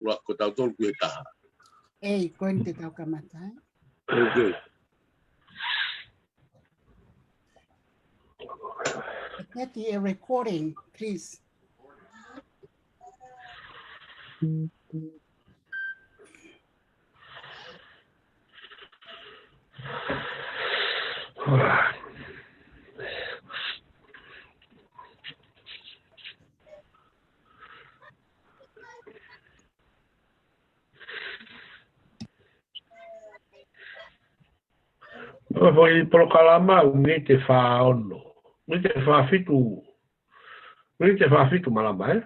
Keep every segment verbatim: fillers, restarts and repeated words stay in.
ʻuluaki ko tautolu ki he taha. ʻEi, ko eni te tau kamata, ē? Okay. Get the recording, please. Ko e foʻi polokalama ʻoku miniti fā ono. Miniti fā fitu. Miniti fā fitu malama, ē?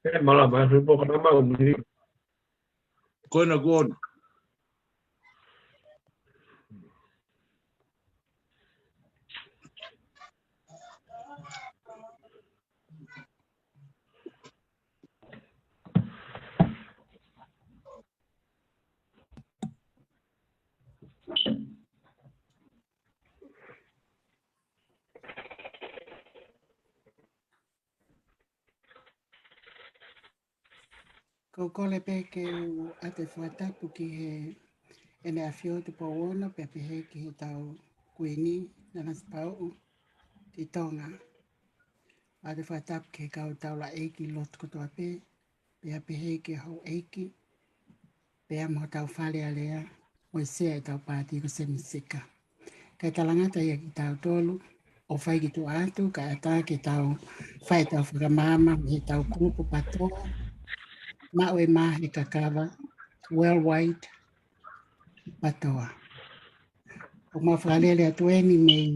ʻE malama, ē, foʻi polokalama ʻoku miniti. Ko ena kuo ʻosi. Ko u kole pē ke u ʻoatu e fakatapu ki he ʻEne ʻAfio Tupou Ono, pea pehē ki heʻetau Kuini Nanasipauʻu ki Tonga. ʻOatu e fakatapu ki he kau taulaʻeiki lotu kotoa pē, pea pehē ki he houʻeiki, pea mo hotau Fale Alea, mo e Sea ʻetau paati ko Semisika. Kae talangata ia kitautolu, ʻo fai ki tuʻa atu, kae ʻatā ke tau fai ʻetau fakamaama mei heʻetau kulupu PATOA, maʻu e mā he kakava, Worldwide PATOA. ʻOku mau fakalele atu eni mei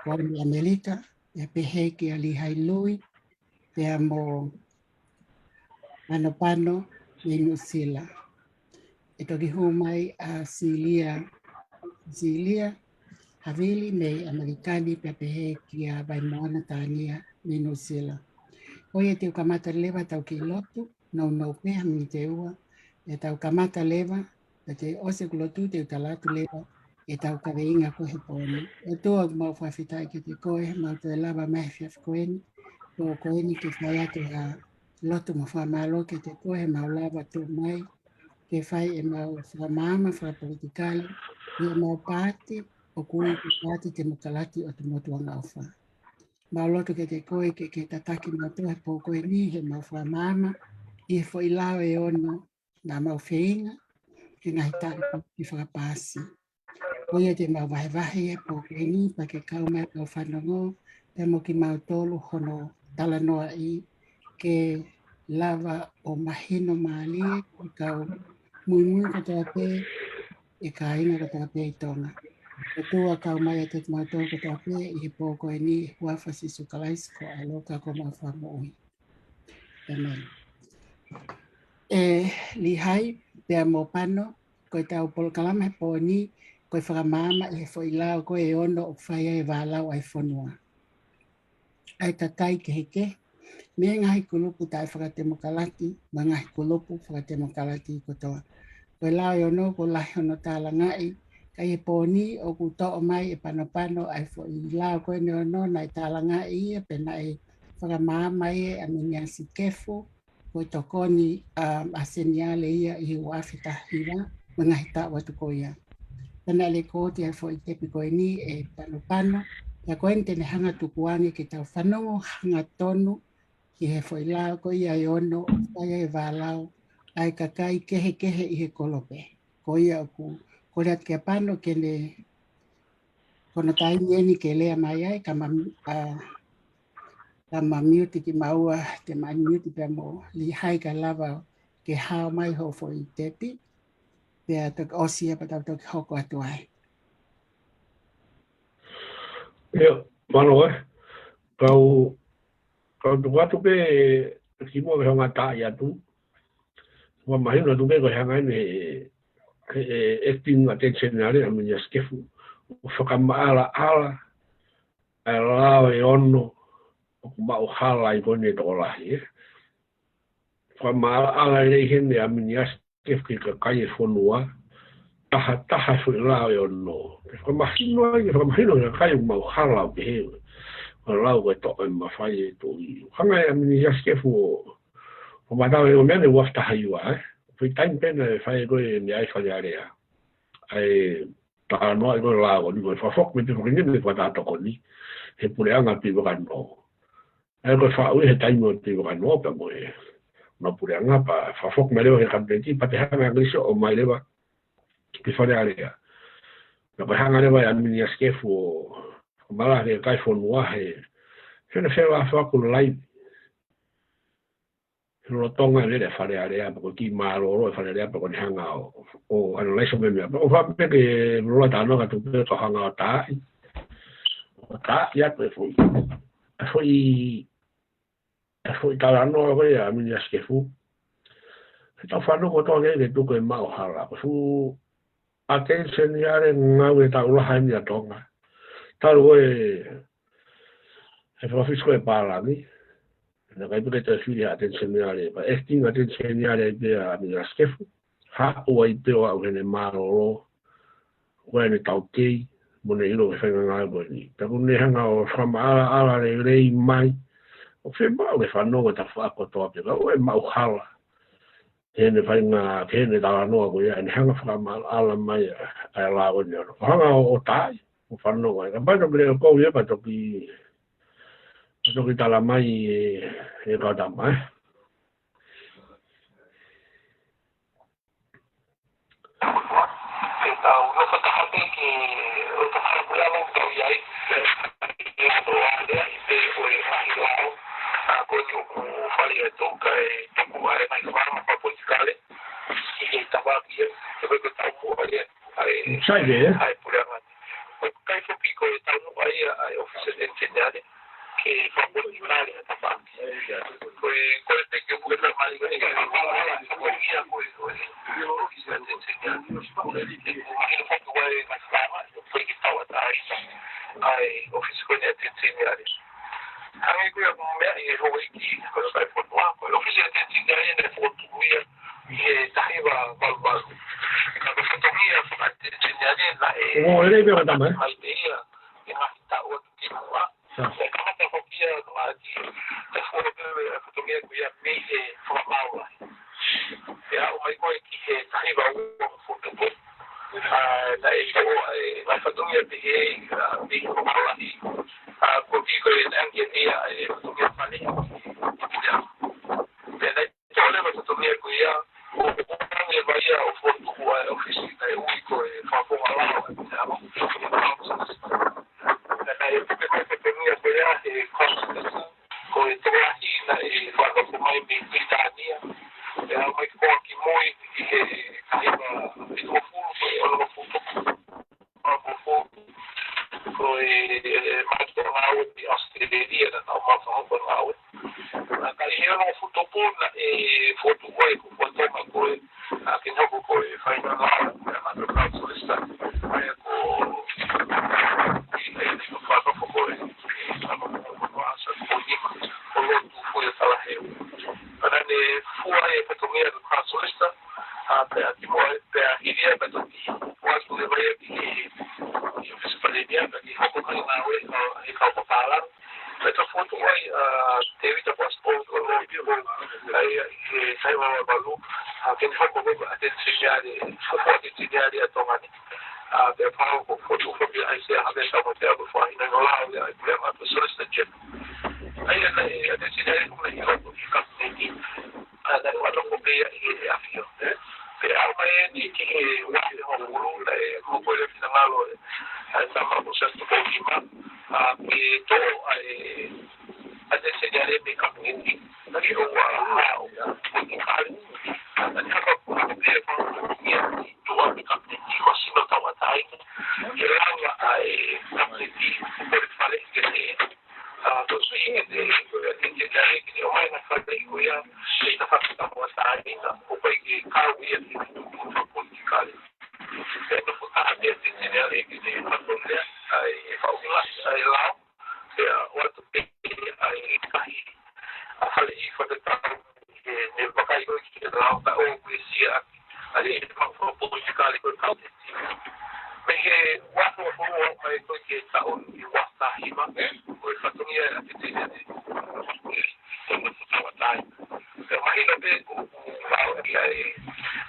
Kuini ʻAmelika, pea pehē kia Lihai Lui, pea mo Manopano mei Nuʻusila. ʻE toki hū mai ʻa Silia, Silia Havili mei ʻAmelika ni, pea pehē kia Vaimoana Tania mei Nuʻusila. Ko ia te u kamata leva ʻetau kiʻi lotu, nounou pē ha miniti ʻe ua, pea tau kamata leva, pea te ʻosi ʻeku lotu te u tala atu leva ʻetau kaveinga ko ē he pō ni. ʻOtua, ʻoku mau fakafetaʻi kiate koe, he mau toe lava mai he efiafi ko eni, pō ko eni ke fai atu ha lotu mo fakamālō kiate koe, he mau lava tuʻu mai ke fai ʻemau fakamaama fakapolitikale ʻi heʻemau paati, ʻoku ui ko e Paati Temokalati ʻo e Motuʻa Angaʻofa. Mau lotu kiate koe ke ke tataki mautolu he pō ko eni heʻemau fakamaama ʻi he foʻi lao ʻe ono naʻa mau feinga he ngaahi taʻu kuo fakapaasi. Ko ia te mau vahevahe he pō ko eni pea ke kau mai kau fanongo, pea mo kimautolu hono talanoaʻi, ke lava ʻo mahino mālie ki he kau muimui kotoa pē, ʻa e kāinga kotoa pē ʻi Tonga. ʻOtua, kau mai ʻiate kimautolu kotoa pē ʻi he pō ko eni, ʻi he huafa ʻo Sīsū Kalaisi ko homau ʻAlo ka ko homau Fakamoʻui. ʻĒmeni. ʻE Lihai pea mo Pano, ko ʻetau polokalama he pō ni, ko e fakamaama ʻi he foʻi lao ko ē ʻe ono ʻoku fai ai e vālau ʻa e fonua, ʻa e kakai kehekehe, mei he ngaahi kulupu taʻefakatemokalati mo e ngaahi kulupu fakatemokalati kotoa. Ko e lao ʻe ono kuo lahi hono tālangaʻi, ka ʻi he pō ni ʻoku toʻo mai ʻe Panopano ʻa e foʻi lao ko eni ʻe ono naʻe tālangaʻi ia, pea naʻe fakamaama ia ʻe ʻAminiasi Kefu, ko e tokoni ʻa, ʻa Seniale ia ʻi he ua afe taha hiva, mo e ngaahi taʻu atu ko ia. Pea naʻe lēkooti ʻa e foʻi tepi ko eni ʻe Panopano, pea ko eni te ne hanga tukuange ke tau fanongo hangatonu ki he foʻi lao ko ia ʻe ono ʻoku fai ai e vālau ʻa e kakai kehekehe ʻi he kolope. Ko ia ʻoku kole atu kia Pano ke ne, ko hono taimi eni ke lea mai ai, ka ma, ʻa, ka ma miuti kimaua, te ma miuti pea mo Lihai kae lava ke hao mai hoʻo foʻi tepi, pea toki ʻosi ia pea tau toki hoko atu ai. ʻIo, mālō ē. Kau, kau tuku atu pē kimuʻa ke hanga ʻo taaʻi atu. Ua mahino atu pē ko e hanga eni ʻe he, he, he acting attorney general ʻAminiasi Kefu ʻo fakamaʻalaʻala ʻa e lao ʻe ono ʻoku maʻu hala ai ko eni e tokolahi, ē. Fakamaʻalaʻala lelei heni ʻa ʻAminiasi Kefu ki he kakai e fonua, taha taha e foʻi lao ʻe ono. Ke fakamahino ai, ke fakamahino ki he kakai ʻoku mau hala ʻo pehē. Ko e lao ko e toʻo e mafai e tuʻi. Hanga ʻe ʻAminiasi Kefu ʻo, ʻo mātau e ʻo meʻa ne ua taha ua, ē. Foʻi taimi pē naʻe fai ko ē meʻa ʻi Fale Alea. ʻA e talanoa ʻi ko e lao ko eni ko e fakafoki mei he foki ni mei he fakatātokoni. He puleʻanga Pivakano. ʻA e ko e faʻu ʻi he taimi ʻo Pivakano pea mo e. Mo e puleʻanga pea fakafoki mai leva ki he Kapineti pea toe hanga ʻe ʻAminiasi ʻo ʻomai leva ki Fale Alea. Pea ko e hanga leva ʻe ʻAminiasi Kefu ʻo, ʻo malahi e kakai fonua he, he ne fela faku lai. He lolotonga lele Fale Alea, pea ko e kiʻi mālōlō e Fale Alea, pea ko ʻene hanga ʻo, ʻo analyze meʻa. Pea ʻoku ou fakaʻamu pē ke loloa talanoa ka tuku pē ka hanga ʻo taaʻi. ʻO taaʻi atu e foʻi. E foʻi, e foʻi talanoa ko ia ʻa ʻAminiasi Kefu. He tau fanongo kotoa ke, ke tuku e maʻu hala. Ko e fuʻu ʻAteni Seniale ngāue taʻu lahi eni ʻa Tonga. Talu ko e, he fakafisi ko e pālangi. Naʻe ʻikai pē ke toe fili ha ʻAteni Seniale. Pea acting ʻAteni Seniale ai pē ʻa ʻAminiasi Kefu. Haʻu ai pē ʻo aʻu ki heʻene mālōlō. Ko ʻene taukei, mo ʻene ʻilo ki he faʻahinga ngāue ko eni. Pea ʻoku ne hanga ʻo fakamaʻalaʻala lelei mai. ʻOku fiemaʻu ke fanongo e tafaʻaki kotoa pē. Ka ʻoku ʻi ai e maʻu hala. Heʻene faʻahinga, heʻene talanoa ko ia, ʻene hanga fakamaʻalaʻala mai ʻa, ʻa e lao ni ʻo. Hanga ʻo, ʻo taaʻi, ʻo fanongo ai. Kapau toki leʻo kou ia, pea toki, pea toki tala mai ʻe, ʻe Kautama, ē. Pea tau nofo taha pē ke, ʻo taha pē ʻa e lau tau ʻi ai. ʻE ʻo ʻa lea ʻi pē ʻo e ʻahi lao. ʻA ko e ʻoku fale atu ka e tuku ʻa e ngaahi fāma fakapolitikale. ʻI he tafaʻaki ia, ʻe ko e taumuʻa ia, ʻa e, Sai pē, ē? ʻA e puleʻanga. ʻOku ʻikai foki ko e taumuʻa ia, ʻa e ʻofisi ʻAteni Seniale. Ke fakapolitikale ʻa e tafaʻaki. Ko e, ko e peke ʻoku ʻikai mali ko e, ko e, ko e, ko e, ko e ʻofisi ʻAteni Seniale. Ko e mahino foki ko e ngaahi fāma, ko e ki tauʻatāina. ʻA e ʻofisi ko eni ʻAteni Seniale. Hangē ko ia ʻoku meaʻi ʻe he houʻeiki ko e fai fonua, ko e ʻofisi ʻAteni Seniale naʻe fokotuʻu ia ʻi he taha hiva valu valu. Ka ko e fatongia faka-ʻAteni Seniale naʻe ʻO, lelei pē Kautama, ē? Mai pē ia, ʻi he ngaahi taʻu atu ki muʻa. Sa. Naʻe kamata foki ia ʻo ʻoatu e fua pē ʻa e fatongia ko ia mei he fakamaau lahi. Pea aʻu mai ko ē ki he taha hiva ua hongofulu mā tupu. ʻA, naʻe ʻi ai ʻa e ngaahi fatongia pehē, ʻa, mei he fakamaau lahi. ʻA, ko e kiʻi ko ē naʻe ʻange ia ʻa e fatongia fale ʻi Puleʻanga. Pea naʻe tō leva e fatongia ko ia, ʻo, ʻo ʻange mai ia ʻo fokotuʻu ʻa e ʻofisi naʻe ui ko e Fakafofonga Lao ʻa e Puleʻanga. Pea naʻe puke mai e fatongia ko ia he Crown Solicitor, ko e tokolahi naʻe fakanofo mai mei Pilitānia. Pea aʻu mai ko ē ki mui ʻi he taha hiva fitungofulu, ko e onongofulu. Ko e, e, mātuʻa ngāue ʻi ʻAositelēlia naʻa nau maʻu fakahoko ngāue. ʻA, ka ʻi he onongofulu tupu naʻe fokotuʻu ai ko Fuatonga ko ē, ʻa, ke ne hoko ko e faʻahinga ngāue, ʻa, mātuʻa Crown Solicitor. ʻA ia ko, ʻi, ʻi, ʻi, ko Fuatonga ko ē, ʻa, ko, ko, ko, ʻa, sa ko nima, ko Lotu Foʻi ʻa Talaheu. Pea naʻe fua ai e fatongia ko e Crown Solicitor, ʻa, pea kimuʻa, pea hili ia pea toki ʻoatu leva ia ki he, ki he ʻOfisi Palēmia, pea ke hoko ko e ngāue, ʻa, he kau papālangi. Pea ka fokotuʻu ai, ʻa, Tēvita Pasipolo, ko e lōpio, ʻa ia, ʻi he taha hiva valu valu, ʻa, ke ne hoko ko e ʻAteni Seniale, ko e ʻAteni Seniale ʻa Tonga ni. ʻA, pea pau ko e fokotuʻu foki ʻa ʻAisea Havea Taumoepeau ko e faʻahinga lao ia ʻa e Puleʻanga ko e Solicitor General. ʻA ia naʻe, ʻAteni Seniale ko e naʻe ʻi loto ʻi he Kapineti. ʻA, naʻe ʻoatu ko pē ia ʻi he ʻAfio. Pea aʻu mai eni ki he ua afe hongofulu naʻe hoko e finangalo ʻa e tama ko Santo Paulima, ʻa, ke toʻo ʻa e ʻAteni Seniale mei he Kapineti. Naʻe ʻoua ʻa e ʻo ko e kale. ʻA, naʻe hanga ko e pē ko e ia ki tuʻa mei he Kapineti ko e sino tauʻatāina. Ke lava ʻa e Kapineti ko e fale ke ne, ʻa, ko e sui ʻi he, ko e ʻAteni Seniale ke ne ʻomai ʻa e fale Ko e ua mai ko ē ki he taʻu ua taha hiva, ko e fatongia ʻa e ʻAteni Seniale, ko e tauʻatāina. Pea mahino pē ko e lau ki ai,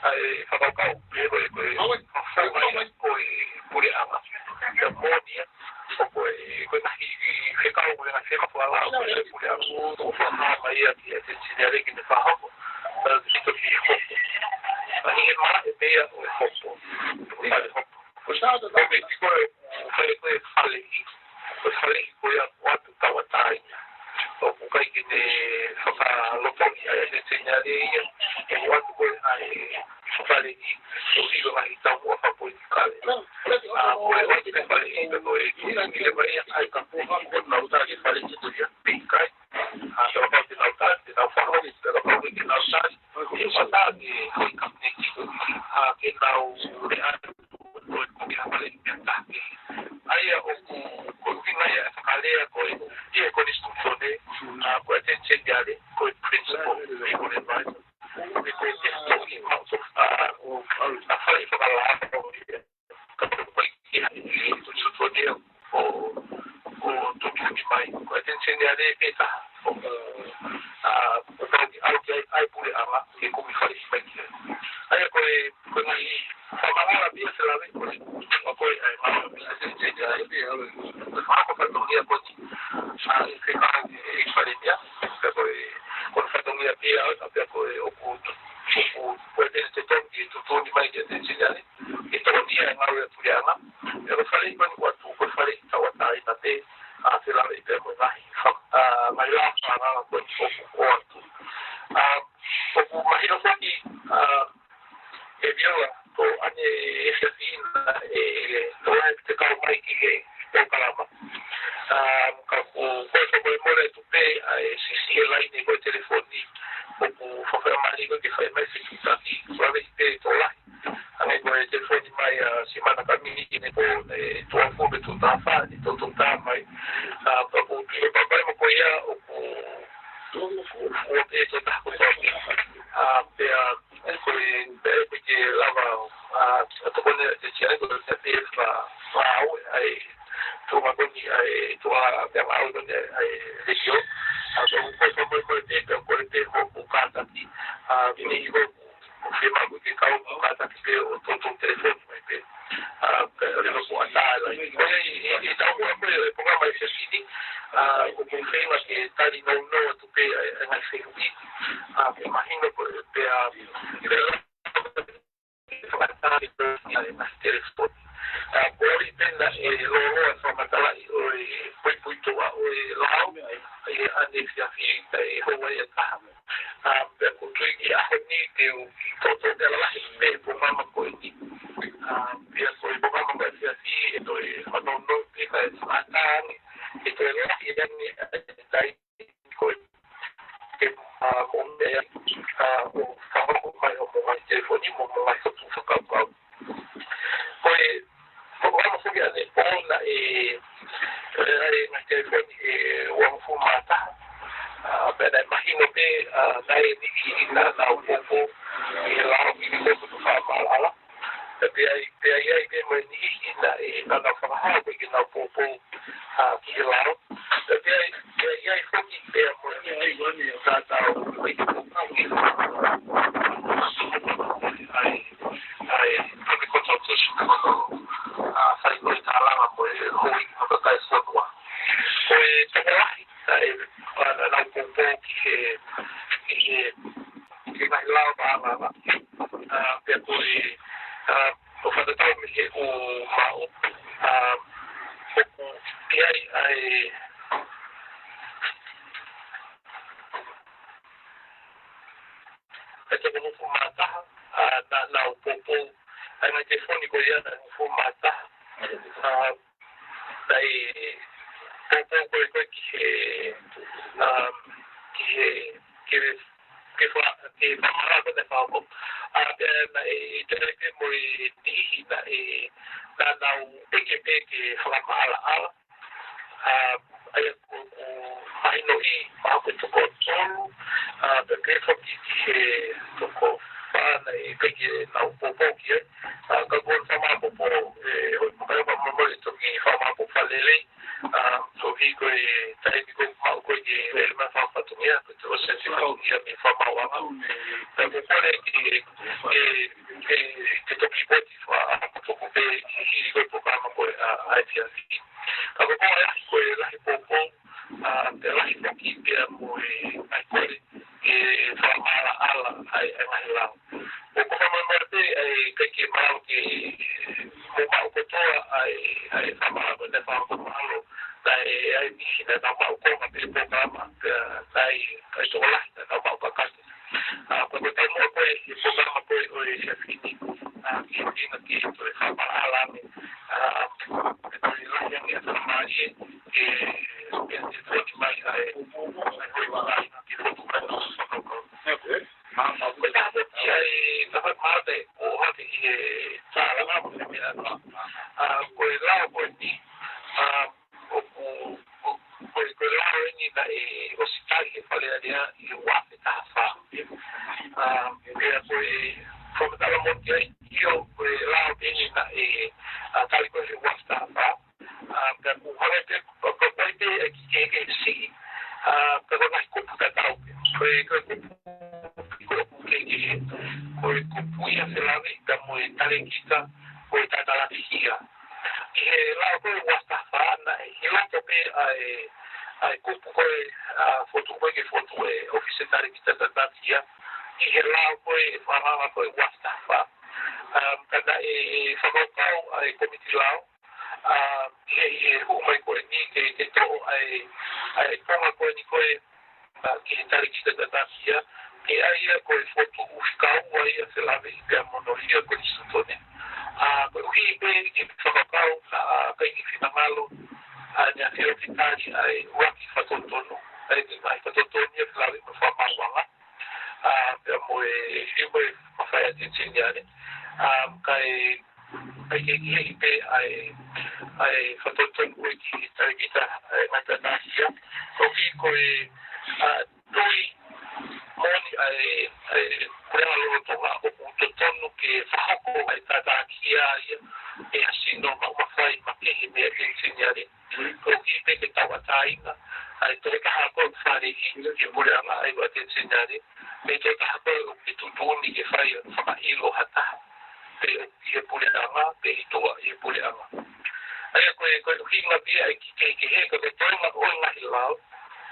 ʻa e fakakaukau, pē ko e, ko e, ko e, ko e puleʻanga. Pea moʻoni ia, ʻo ko e, ko e ngaahi fekau, ko e ngaahi fekau ʻa e lau, ko e puleʻanga. ʻO fakahā mai ia ki he ʻAteni Seniale ke ne fakahoko. Pea ki he hopo. Ngaahi ʻe mara e meʻa ʻo e hopo. Ko e hopo. Ko e sāta tau me tiko e fale ko e faleʻi. Ko e faleʻi ko ia ʻoku ʻoatu tauʻatāina. ʻOku ʻikai ke ne fakalotoʻi ʻa e ʻAteni Seniale ia. ʻOku ʻoatu ko ē ʻa e faleʻi. ʻO ʻilo ngaahi taumuʻa fakapolitikale. ʻA, ko e ʻoatu e faleʻi, pea ko e tuʻu ki he faleʻi, ʻa e ka puha, ko e tauʻatāina faleʻi ko ia. Pea ʻikai. ʻA, pea kapau te nau tali, te nau fakahoki, pea kapau te nau tali. ʻE fata ke fai kapineti. ʻA, ke nau lea ko e ko ke hapale i meʻa taha kehe. ʻA ia ʻoku, ko e ʻuhinga ia e fakalea ko e, ʻi he konisitūtone, ʻa, ko e ʻAteni Seniale, ko e principal legal advisor. Ko e, ko e tefitoʻi maʻu, ʻa, ʻa, fai fakalea ko ia. Ka ko e, ko e, ʻi he konisitūtone ʻo, ʻo tuʻutuʻuni mai, ko e ʻAteni Seniale pē taha. ʻO, ʻa, ʻo pau ke ʻalu ki ai, ʻa e puleʻanga, ke kumi faleʻi mai ki ai. ʻA ia ko e, ko e ngaahi fakamatala pē ia ʻoku lave, ko e, ʻa ko e, ʻa e matala pē ia ʻa e ʻAteni Seniale. Ko e fakafatongia ko eni, ʻa, ʻi he fekau ki he ʻEiki Palēmia, pea ko e, ko e fatongia pē ia, ʻa, pea ko e ʻoku, ʻoku, ko e pene te tonu, ke tuʻutuʻuni mai ki he ʻAteni Seniale. ʻE tokoni ia ʻa e ngāue ʻa e puleʻanga. ʻE ko e faleʻi ko eni ʻoku ʻoatu, ko e faleʻi tauʻatāina pē, ʻa, ke lave pē mo e ngaahi fak-, ʻa, ngaahi lāunga ko eni ʻoku ʻoatu. ʻA, ʻoku mahino foki, ʻa, ʻe Viola, ko ʻene efiafi naʻe, ʻe, tō ai te kau mai ki he polokalama. ʻA, ka ko, ko e fakamolemole atu pē, ʻa e siʻisiʻi e laine ko e telefoni, ʻoku fakaʻamu mai ko ē ke fai mai e fetuʻutaki, lave pē tokolahi. Hangē ko e telefoni mai ʻa Simana Kamini ki he pō, ʻe tuʻo fā pe tuʻo taha fā, ʻi he tōtōtā mai. ʻA, pea ko e pāpai mo ko ia ʻoku, ʻoku, ʻoku ʻi he tōtōtā ko e tōtōtā. ʻA, pea, ko e, pea ko e ke lava, ʻa, ʻa tokoni ʻa e ʻAteni Seniale ko e te pē fa, fa au, ʻa e, tuʻunga ko eni, ʻa e, tuʻa, pea ma au ko eni, ʻa e, lesio. ʻA, ko e, ko e, ko e, ko e, pea, pea ko e, pea ko e, ko e kātaki. ʻA, vini i ko ʻoku fiemaʻu ke kau mo kātaki pē ʻo toutou telefoni mai pē. ʻA, pea ʻoku ʻatā e laine. Ko e, ʻi, ʻi, ʻi he taumuʻa ko ē ʻo e polokalama ʻi he efiafi ni, ʻa, ʻoku ou feinga ke tali nounou atu pē ʻa e, ʻa e ngaahi fehuʻi. ʻA, ke mahino ko ē pē ʻa, ʻi he fakatātā ʻa e ngaahi telefoni. ʻA, ko e pena e lōloa fakamatalaʻi ʻo e puipuituʻa ʻo e lao, ʻi he ʻaneefiafi ʻe houa ʻe taha. ʻA, pea ʻoku ou tui ki he ʻaho ni te u toutou pē lalahi pē polokalama ko eni. ʻA, pea ko e polokalama ko e efiafi ʻe toe fanongo pē kae fakatātā ange, ʻe toe lahi ange ʻa e taimi ko ē ke, ʻa, mo meʻa, ʻa, mo fakahoko mai hoʻomo ngaahi telefoni mo hoʻomo ngaahi fotu fakakaukau. Ko e, ko e ʻaho foki ʻanepō naʻe, ʻe, ʻa e ngaahi telefoni ʻe uangofulu mā taha. ʻA, pea naʻe mahino pē, ʻa, naʻe niʻihi naʻa nau poupou ʻi he lao ki he lotu fakamaʻalaʻala. Pea ʻi ai, pea ʻi ai pē mo e niʻihi naʻe, naʻa nau fakahā ko ē ke nau poupou, ʻa, ki he lao. Pea ʻi ai, pea ʻi ai foki pea mo e niʻihi naʻa nau ʻikai ke poupou ki he lao. ʻA e, ʻa e, public consultation, ʻa, fai ko ē tālanga mo e houʻeiki mo e kakai fonua. Ko e tokolahi, ʻa e, ʻa, naʻa nau poupou ki he, ki he, ki he ngaahi lao maʻamaʻa. ʻA, pea ko e, ʻa, ʻo fakatatau mei he ʻū maʻu, ʻa, ʻoku ʻi ai ʻa e, ʻa e toko hongofulu mā taha, ʻa, naʻa, naʻa nau poupou, ʻa e ngaahi telefoni ko ia naʻe hongofulu mā taha, ʻa, naʻe poupou ko ē ko ē ki he, ʻa, ki he, ki he, ki he fa-, ki he fakamaʻalaʻala ko ē naʻe fakahoko. ʻA, pea naʻe, ʻi ai pē mo e niʻihi naʻe, naʻa nau ʻeke pē ke fakamaʻalaʻala. ʻA, ʻa ia ʻoku, ʻoku mahinoʻi, mahalo ko e toko tolu, ʻa, pea pehē foki ki he toko fā naʻe ʻikai ke nau poupou ki ai. ʻA, ka ko e fakamāpopo, ʻe, ʻo e makaio ka mamole toki hili ko e polokalama ko ē ʻa, ʻa e efiafi. Ka ko e ʻaho ko ē lahi poupou, ʻa, pea lahi foki pea mo e ngaahi kole ke fakamaʻalaʻala ʻa e, ʻa e ngaahi lao. ʻOku ou fakamolemole pē ʻa e ʻikai ke maʻu ke mou maʻu kotoa ʻa e, ʻa e fakamaʻalaʻala ko ē naʻe fakamaʻalaʻala. Naʻe ʻi ai e niʻihi naʻa nau maʻu konga pē polokalama, pea naʻe ʻi ai e tokolahi naʻa nau maʻu kakake. ʻA, ko e taimi ko ē, ʻi he polokalama ko ē ʻo e efiafi ni, ʻa, ke feinga ke toe fakamaʻalaʻala ange, ʻa, ke toe lahi ange ʻa e faingamālie, ke, ke, ke feinga mai ʻa e, ʻa e ko e maʻalaʻala ke fotu mai ʻa e fakakaukau. Ko e taha foki ʻa e tafaʻaki mālie ʻoku hake ʻi he tālanga mo e meʻa, ʻa, ko e lao ko eni, ʻa, ʻoku, ʻo, ko e, ko e lao eni naʻe ʻosi tali ʻe he Fale Alea ʻi he ua afe taha fā. ʻA, pea ko e fakamatala moʻoni ai, ʻio, ko e lao eni naʻe, ʻa, tali ko ē he ua afe taha fā. ʻA, pea ʻoku hangē pē, ko, ko, ko e pē ʻa e kiʻi kehekehe siʻi, ʻa, pea ko e ngaahi kupu tatau pē. Ko e, ko e kupu, ko e kupu kehekehe, ko e kupu ia felāveʻi pea mo e talēkita, ko e tatalakiʻia. ʻI he lao ko ē ua afe taha fā naʻe ʻi loto pē ʻa e, ʻa e kupu ko ē, ʻa, fotu ko ē ke fotu e ʻōfisi talēkita tatalakiʻia. ʻI he lao ko ē, fakaanga ko ē ua afe taha fā. ʻA, ka naʻe fakakaukau ʻa e kōmiti lao, ʻa, ʻi he, ʻi he hū mai ko eni ke, ke toʻo ʻa e, ʻa e konga ko eni ko ē, ʻa, ki he talēkita tatalakiʻia, ke ʻai ia ko e fotu fika ua ia felāveʻi pea mo Nolia Konisitūtone. ʻA, koeʻuhi pē ke fakakaukau, ʻa, ʻikai ke finangalo, ʻa, ʻEne ʻAfio ke tali ʻa e ʻuluaki fakatotonu, ʻa e ngaahi fakatotonu ia felāveʻi mo e fakamaauʻanga, ʻa, pea mo e, ʻi he mo e mafai ʻa e Attorney General, ʻa, kae ʻikai ke ʻi ai pē ʻa e, ʻa e fakatotonu ko ē ki he talēkita, ʻa e ngaahi tatalakiʻia. Toki ko e, ʻa, tui moʻoni ʻa e, ʻa e puleʻanga lolotonga ʻoku totonu ke fakahoko ʻa e tatalakiʻia ia ʻi ha sino maʻu mafai makehe mei he Attorney General. Ko e kiʻi pē ke tauʻatāina ʻa e tokotaha ko ē ʻoku faleʻi ʻe he puleʻanga ʻa e Attorney General, mei he tokotaha ko ē ʻoku tuʻutuʻuni ke fai ʻa e fakaʻilo ha taha, pe ʻi he puleʻanga, pe ʻi tuʻa ʻi he puleʻanga. ʻA ia ko e, ko e ʻuhinga pē ia ʻa e kiʻi kehekehe, ka ko e toenga ʻo e ngaahi lao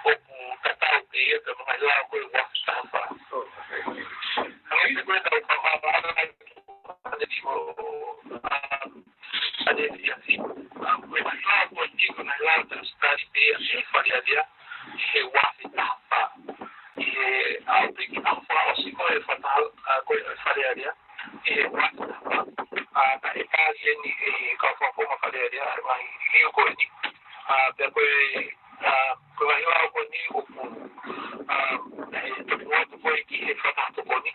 ʻoku tatau pē ia pea mo e ngaahi lao ko ē ua afe taha fā. Hangē pē ko e tau fakamaʻalaʻala ʻa e, ʻa e, ʻa e, ʻa e, ʻa e, ʻa e, ko e ngaahi lao ko eni ko e ngaahi lao tau ʻosi tali pē ʻe he Fale Alea he ua afe taha fā. ʻI he ʻaho pē ki he ʻaho fakaʻosi ko ē fakataha, ʻa, ko ē Fale Alea, ʻi he ua afe taha fā. ʻA, naʻe tali eni ʻe he kau fakafofonga Fale Alea ʻa e ngaahi liliu ko eni. ʻA, pea ko e, ʻa, ko e ngaahi lao ko eni ʻoku, ʻa, naʻe toki ʻoatu ko ē ki he Fakataha Tokoni,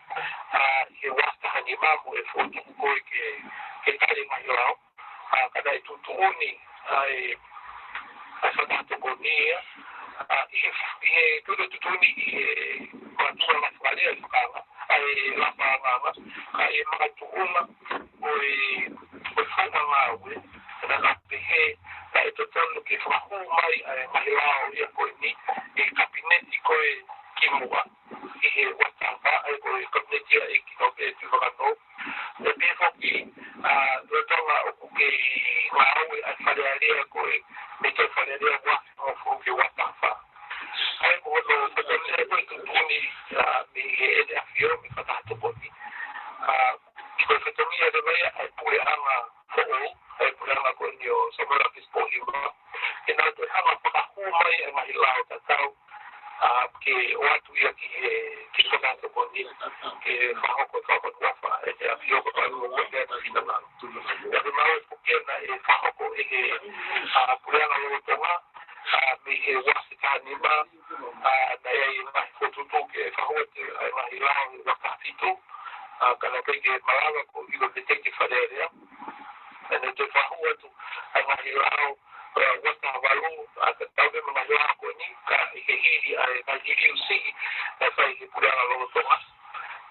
ʻa, ʻi he ua afe taha nima mo e fokotuʻu ko ē ke, ke tali e ngaahi lao. ʻA, ka naʻe tuʻutuʻuni ʻa e, ʻa e Fakataha Tokoni ia, ʻa, ʻi he, ʻi he tuʻutuʻuni ʻi he makatuʻunga Fale Alea ʻa e fakaanga, ʻa e lafaanga, ʻa e makatuʻunga ʻo e, ʻo e faʻunga ngāue, naʻa na pehē naʻe totonu ke fakahū mai ʻa e ngaahi lao ia ko eni ʻi he Kapineti ko ē kimuʻa, ʻi he ua afe taha fā, ʻa ia ko e Kapineti ia ʻa e ʻEiki Nōpele Tuʻivakanō. Pea pehē foki, ʻa, lolotonga ʻoku kei ngāue ʻa e Fale Alea ko ē, mei he Fale Alea ua afe hongofulu ki he ua afe taha fā. ʻA ia ko hono fatongia ko ē tuʻutuʻuni, ʻa, mei heʻene ʻAfio mei he Fakataha Tokoni. ʻA, ko e fatongia leva ia ʻa e puleʻanga foʻou, ʻa e puleʻanga ko eni ʻo Samuela Fisipo Hiva, ke nau toe hanga ʻo fakahū mai ʻa e ngaahi lao tatau, ʻa, ke ʻoatu ia ki he, ki he Fakataha Tokoni, ke fakahoko e fakaʻofoʻofa ʻa ʻene ʻAfio ko Palu ko ē ʻa e finangalo. Pea ko e ngāue foki ia naʻe fakahoko ʻe he, ʻa, puleʻanga lolotonga, ʻa, mei he ua afe taha nima, ʻa, naʻe ʻi ai e ngaahi fokotuʻutuʻu ke fakahoko atu ʻa e ngaahi lao he ua afe taha fitu, ʻa, ka naʻe ʻikai ke malava ko e ʻilo mei he Fale Alea. Naʻe toe fakahū atu ʻa e ngaahi lao, ʻa, ua afe taha valu, ʻa, ka tau pē mo e ngaahi lao ko eni, ka ʻi he hili ʻa e ngaahi liliu siʻi naʻe fai ʻe he puleʻanga lolotonga.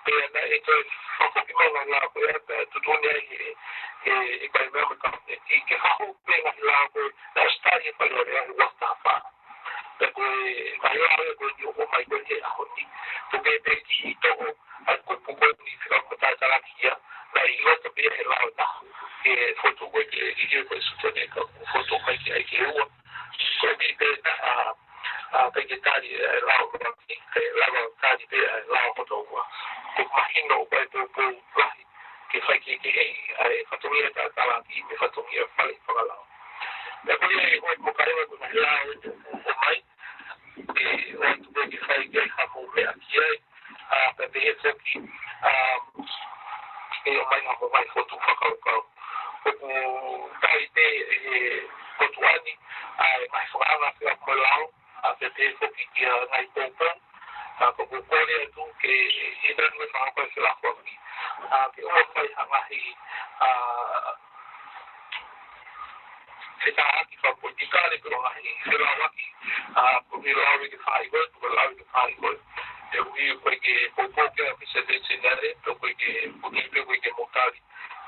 Pea naʻe toe fakafoki mai e ngaahi lao ko ia, pea tuʻutuʻuni ai ʻe he, ʻe he, ʻe he Palemia mo e Kapineti ke fakahū pē e ngaahi lao ko ē naʻe ʻosi tali ʻe he Fale Alea he ua afe taha fā. Pea ko e ngaahi lao ia ko eni ʻoku ʻomai ko ē he ʻaho ni. Tuku pē ke toʻo ʻa e kupu ko eni fika ko e tatalakiʻia, naʻe ʻi loto pē ia he lao ʻe taha, he fotu ʻoku ʻikai ke ʻi ai ko e sūtone ka ʻoku fokotuʻu mai ki ai ke ua. Ko e meʻa pē naʻa, ʻa, ʻikai ke tali ʻe he lao ʻuluaki, kae lava tali pē ʻe he lao hono ua. Ko e mahino ʻoku ʻi ai e poupou lahi ke fai kehekeheʻi ʻa e fatongia talatalaaki mo e fatongia faleʻi fakalao. Pea ko ia e hoi mo kaila ko e ngaahi lao ʻoku ʻomai, ke ʻoatu pē ke fai ke ha mou meʻa ki ai, ʻa, pea pehē foki, ʻa, ke ʻomai ha mou ngaahi fokotuʻu fakakaukau. ʻOku tali pē ʻe he motuʻa ni, ʻa, e ngaahi fakaanga pea mo e lao, ʻa, pea pehē foki ki he ngaahi poupou, ʻa, ka ʻoku ou kole atu ke ʻi ai mo e fakaanga pea felāveʻi, ʻa, ke ʻoua fai ha ngaahi, ʻa, fetaulaki fakapolitikale pe ko e ngaahi felāveʻi, ʻa, ko e ngaahi lao ʻikai ke fai ko ē, ko e lao ʻikai ke fai ko ē. ʻOku ʻikai ke poupou ki ai ʻa e ʻOfisi ʻa e Attorney General, ʻoku ʻikai ke putu pe ʻoku ʻikai ke mou tali.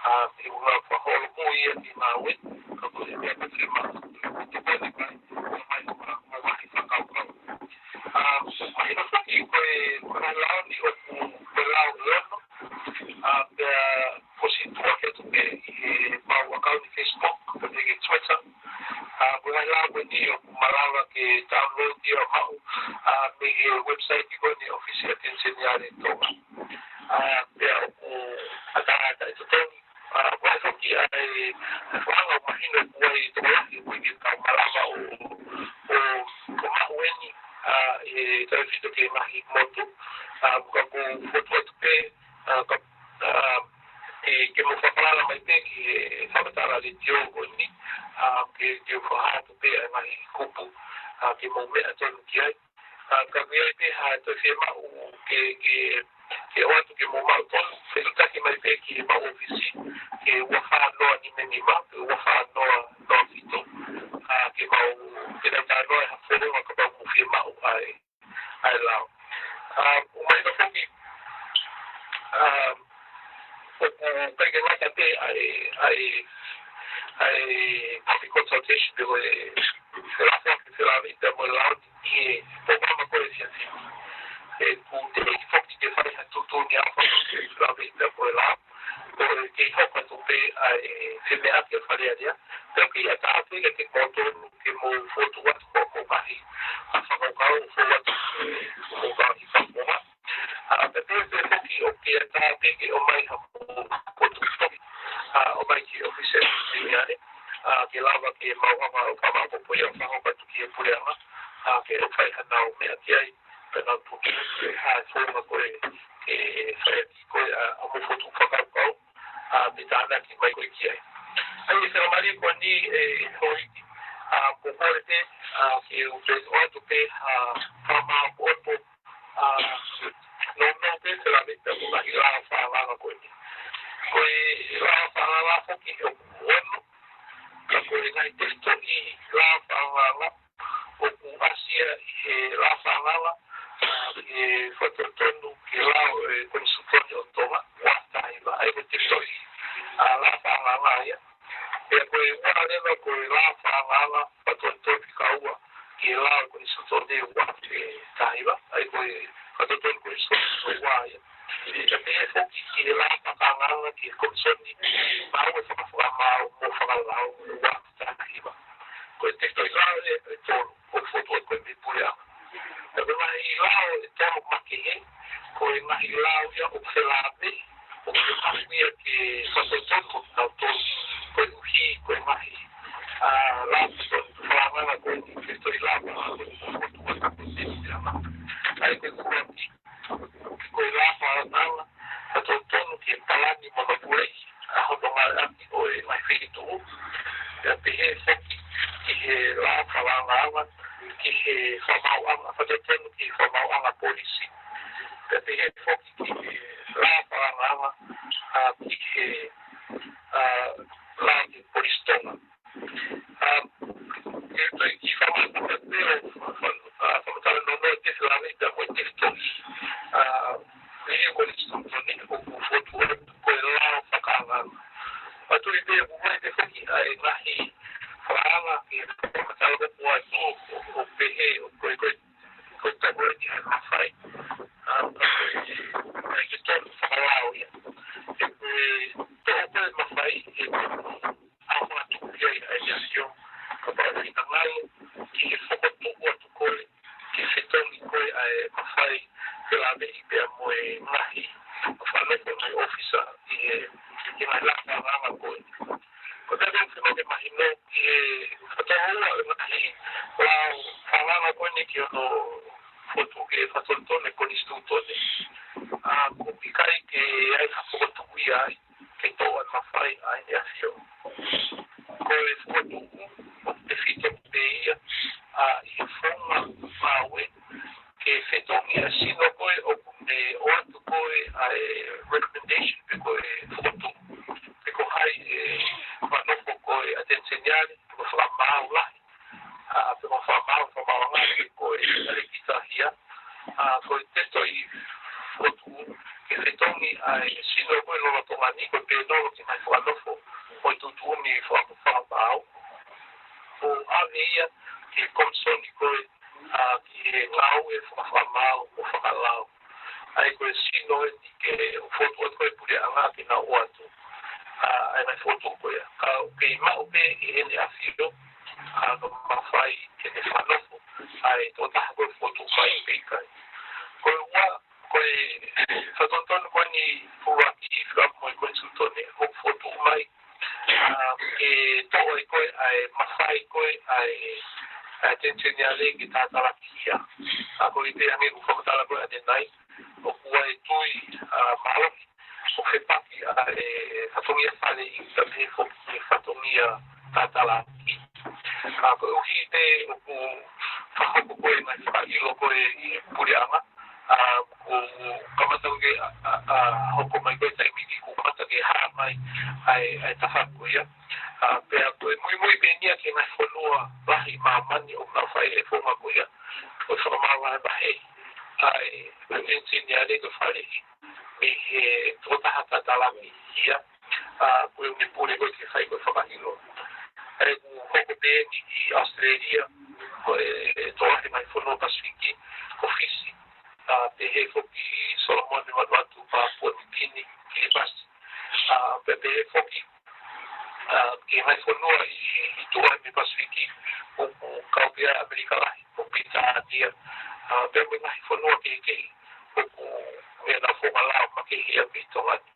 ʻA, ʻi he ʻuhinga fakaholomoʻui ʻa e ngāue, ka ko e meʻa pē ke ma, ko e tokoni mai, ko e mai, ko e mai, ko e mai fakakaukau. ʻA, mahino foki ko e, ko e lao ni ʻoku ko e lao ʻe ono, ʻa, pea ko e sio atu pē ʻi heʻemau ʻakauni Facebook, pe ko e Twitter. ʻA, ko e ngaahi lao ko eni ʻoku malava ke download ia ʻo maʻu, ʻa, mei he website ko eni ʻa e ʻOfisi ʻa e Attorney General ʻo Tonga. ʻA, pea ʻoku ʻatā ʻa e totongi, ʻa, ko e foki ʻa e, ʻa e fakaanga ʻoku mahino ʻoku ʻi ai e tokolahi ʻoku ʻikai ke tau malava ʻo, ʻo, ʻo maʻu eni, ʻa, ʻi he tautefito ki he ngaahi motu, ʻa, ka ʻoku ou fokotuʻu atu pē, ʻa, ka, ʻa, ke, ke mou fakafalala mai pē ki he fakamatala letiō ko eni, ʻa, ke, ke fakahā atu pē ʻa e ngaahi kupu, ʻa, ke mou meʻa tonu ki ai. ʻA, ka ʻi ai pē ha toe fiemaʻu ke, ke, ke ʻoatu ke mou maʻu tonu, fetuʻutaki mai pē ki heʻemau ʻōfisi, ki he ua fā noa nima nima, pe ua fā noa noa fitu. ʻA, ke mau, ke nau talanoa ha founga kapau ʻoku fiemaʻu ʻa e, ʻa e lao. ʻA, ʻoku mahino foki, ʻa, ʻoku ʻikai ke ngata pē ʻa e, ʻa e, ʻa e public consultation pe ko e felāveʻi, felāveʻi pea mo e lao ni ʻi he polokalama ko ē ʻa e efiafi ni. ʻOku teʻeki foki ke fai ha tuʻutuʻuni ʻa e felāveʻi pea mo e lao, ko e kei hoko atu pē ʻa e femeʻaʻaki ʻa Fale Alea, pea ʻoku ʻatā pē kiate kimoutolu ke mou fokotuʻu atu hoʻomou ngaahi fakakaukau, fokotuʻu atu hoʻomou ngaahi fakapoonga. ʻA, pea pehē pē foki ʻoku ʻatā pē ke ʻomai ha mou potu toki, ʻa, ʻomai ki he ʻOfisi ʻa e Attorney General, ʻa, ke lava ke maʻu ha fakamāʻopoʻopo ia ʻo fakahoko atu ki he puleʻanga, ʻa, ke fai hanau meʻa ki ai, pea nau tuku ke ha founga ko ē, ke fai atu ko ē, ʻa, ʻa mou fokotuʻu fakakaukau, ʻa, pea tānaki mai ko ē ki ai. ʻA ia, fakamālō ko eni ʻe Houʻeiki, ʻa, ʻoku ou kole pē, ʻa, ke u toe ʻoatu pē, ʻa, fakamāʻopoʻopo, ʻa, nounou pē felāveʻi pea mo e ngaahi lao fakaangaanga ko eni. Ko e lao fakaangaanga foki ʻoku ono, ka ko e ngaahi tefitoʻi lao fakaangaanga ʻoku ʻasi ia ʻi he lao fakaangaanga, ʻa, ʻi he fakatotonu ki he lao ʻo e Konisitūtone ʻo Tonga, ua taha hiva, ʻa ia ko e tefitoʻi, ʻa, lao fakaangaanga ia. Pea ko e ua leva ko e lao fakaangaanga fakatotonu fika ua ki he lao Konisitūtone ua taha hiva, ʻa ia ko e fakatotonu Konisitūtone ua ia. Pea pehē foki ki he lao fakaangaanga ki he Komisoni Maʻu ʻa e Fakamaau mo e Fakalao ua taha hiva. Ko e tefitoʻi lao ʻe, ʻe tolu ʻoku fokotuʻu atu ko ē mei he puleʻanga. Pea ko e ngaahi lao ʻe tolu makehe, ko e ngaahi lao ia ʻoku felāveʻi, ʻoku ʻikai ke mahuʻinga ke fakatotonu kinautolu, koeʻuhi ko e ngaahi, ʻa, lao fakatotonu fakaangaanga ko eni, tefitoʻi lao fakaangaanga ko eni ʻoku fokotuʻu atu ko ē mei he puleʻanga. ʻA ia ko e ʻuluaki, ko e lao fakaangaanga fakatotonu ki he palani mo e mapuleʻi ʻa hono ngāueʻaki ʻo e ngaahi feituʻu. Pea pehē foki ki he lao fakaangaanga ki he fakamaauʻanga, fakatotonu ki he fakamaauʻanga polisi. Pea pehē foki ki he lao fakaangaanga, ʻa, ki he, ʻa, lao ki he Polisi Tonga. ʻA, ke toe kiʻi fakamatala pē ʻo fa-, fa-, ʻa, fakamatala nounou e tefitoʻi felāveʻi pea mo e tefitoʻi, ʻa, liliu Konisitūtone ʻoku fokotuʻu atu ko e lao fakaangaanga. Pea tui pē ʻoku ʻi ai pē foki ʻa e ngaahi fakaanga ke fakamatala ko ē ʻoku ʻoatu ʻo, ʻo pehē ʻoku ʻikai ko e, ko e tapu ʻi he mafai. ʻA, ka ko e, ʻikai ke tonu fakalao ia. He ko e toʻo ko ē mafai, he ko e ʻe mahino ki he fakatōʻua ʻo e ngaahi lao fakaanga ko eni ki hono fokotuʻu ke fakatonutonu e konisitūtone. ʻA, ʻoku ʻikai ke ʻi ai ha fokotuʻu ia ai ke toʻo ʻa e mafai ʻa ʻEne ʻAfio. Ko e fokotuʻu ʻoku tefito pē ia, ʻa, ʻi he founga ngāue ke fetongi ʻa e sino ko ē ʻoku ne ʻoatu ko ē ʻa e recommendation pe ko e fokotuʻu, pe ko hai e fakanofo ko ē ʻa e Attorney General, pe ko e fakamaau lahi, ʻa, pe ko e fakamaau, fakamaauʻanga pe ko e ʻalēkita ia, ʻa, ko e tefitoʻi fokotuʻu ke fetongi ʻa e sino ko ē lolotonga ni ko e pēnolo ki he ngaahi fakanofo ʻo e tuʻutuʻuni faka-, fakamaau. ʻO ʻave ia ki he komisoni ko ē, ʻa, ki he ngāue fakafakamaau mo fakalao. ʻA ia ko e sino eni ke fokotuʻu atu ko ē puleʻanga ke nau ʻoatu, ʻa, ʻa e ngaahi fokotuʻu ko ia. Ka ʻoku kei maʻu pē ʻe ʻEne ʻAfio, ʻa, ka mafai ke ne fakanofo ʻa e tokotaha ko ē fokotuʻu fai pe ʻikai. Ko e ua, ko e fakatonutonu ko eni ʻuluaki ʻi he fika mo e konisitūtone ʻoku fokotuʻu mai, ʻa, ke toʻo ai ko ē ʻa e mafai ko ē ʻa e, ʻa e Attorney General ke tātalakihia. ʻA, ko e ʻi ai pē hangē ko e fakamatala ko ē ʻanenai, ʻoku ʻi ai e tui, ʻa, mālohi ʻoku fepaki ʻa e fatongia faleʻi kae pehē foki e fatongia tātalaki. ʻA, koeʻuhi pē ʻoku fakahoko ko ē ngaahi fakaʻilo ko ē ʻi he puleʻanga, ʻa, ʻoku kamata ko ē ke, ʻa, ʻa, ʻa, hoko mai ko ē taimi ni kuo kamata ke hā mai ʻa e, ʻa e tafaʻaki ko ia. ʻA, pea ko e muimui pē eni ia ki he ngaahi fonua lahi ʻi māmani ʻoku nau fai e founga ko ia. Ko e fakamaau vahevahe ʻa e, ʻa e Attorney General ko e faleʻi mei he tokotaha tātalakihia, ʻa, ko e ʻū pule ko ē ke fai ko ē fakaʻilo. ʻA ia ʻoku hoko pē eni ʻi ʻAositelēlia, ko e toʻa he ngaahi fonua Pasifiki, ko Fisi, ʻa, pehē foki Solomone, Vanuatu, Papua Niu Kini, Kiribati, ʻa, pea pehē foki, ʻa, ki he ngaahi fonua ʻi, ʻi tuʻa mei Pasifiki, ʻoku kau pē ʻa ʻAmelika Lahi, ko Pilitānia, ʻa, pea mo e ngaahi fonua kehekehe ʻoku ʻi ai ʻenau founga lao makehe ia mei Tonga ni.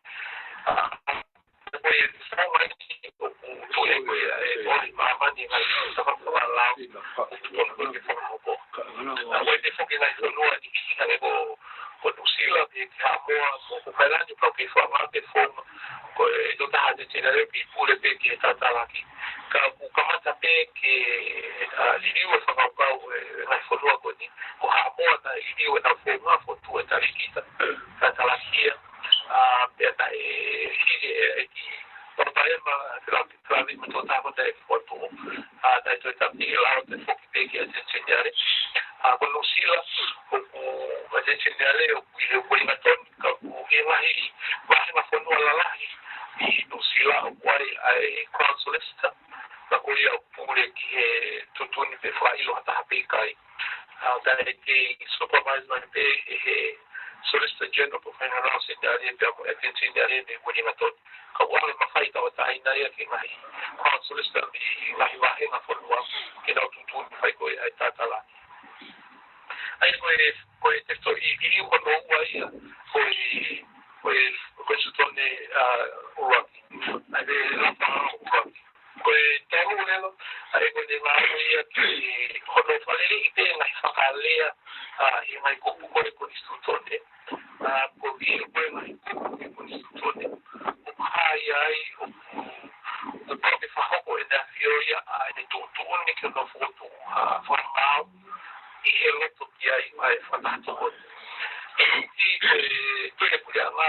ʻA, ko e founga eni ʻoku tuʻu ai ko ē ʻa e toʻa ʻi māmani ngaahi tafaʻaki founga lao ʻoku totonu ko ē ke fakahoko. ʻA, ʻoku ʻi ai pē foki ngaahi fonua ʻi hangē ko, ko Nuʻusila, pea ki Haʻamoa, mo Kukailani, pea ʻoku kei fakamaʻa pē founga ko e tokotaha Attorney General ke pule pē ki he tātalaki. Ka ʻoku kamata pē ke, ʻa, liliu e fakakaukau ʻe he ngaahi fonua ko eni, ko Haʻamoa naʻe liliu ʻenau founga fokotuʻu e talēkita, tātalakihia, ʻa, pea naʻe hili ʻe he ʻEiki Papalema, Fela-, Felāveʻi mo e tokotaha ko ē naʻe fokotuʻu, ʻa, naʻe toe tāpuni e lao toe foki pē ki he Attorney General. ʻA, ko Nuʻusila, ʻoku Attorney General ʻoku ʻi he Uelingatoni, ka ʻoku ʻi he ngaahi, ngaahi fonua lalahi ʻi Nuʻusila ʻoku ʻi ai ʻa e Crown Solicitor, ka ko ia ʻoku pule ki he tuʻutuʻuni pe fakaʻilo ha taha pe ʻikai. ʻA, ka ʻe kei supervise mai pē ʻe he Solicitor General of Federal Australia pea mo e Attorney General mei Uelingatoni. Ka ʻoku ʻi ai e mafai tauʻatāina ia ki he ngaahi Crown Solicitor mei he ngaahi vāhenga fonua ke nau tuʻutuʻuni fai ko ē ʻa e tātalaki. ʻA ia ko e, ko e tefitoʻi liliu hono ua ia ʻo e, ʻo e konisitūtone, ʻa, ʻuluaki. ʻA ia ko e lapa ʻuluaki. Ko e tolu leva, ʻa ia ko ʻene ngāue ia ki hono fakaliliʻi pē ngaahi fakalea, ʻa, ʻi he ngaahi kupu ko ē konisitūtone. ʻA, ko e ʻilo ko ē ngaahi kupu ko ē konisitūtone. ʻOku hā ia ai, ʻoku, ʻoku pau ke fakahoko ʻe ʻEne ʻAfio ia, ʻa, ʻene tuʻutuʻuni ke nau fokotuʻu, ʻa, fakamaau ʻi he loto ki ai ʻa e Fakataha Tokoni. ʻI he, ʻi he puleʻanga,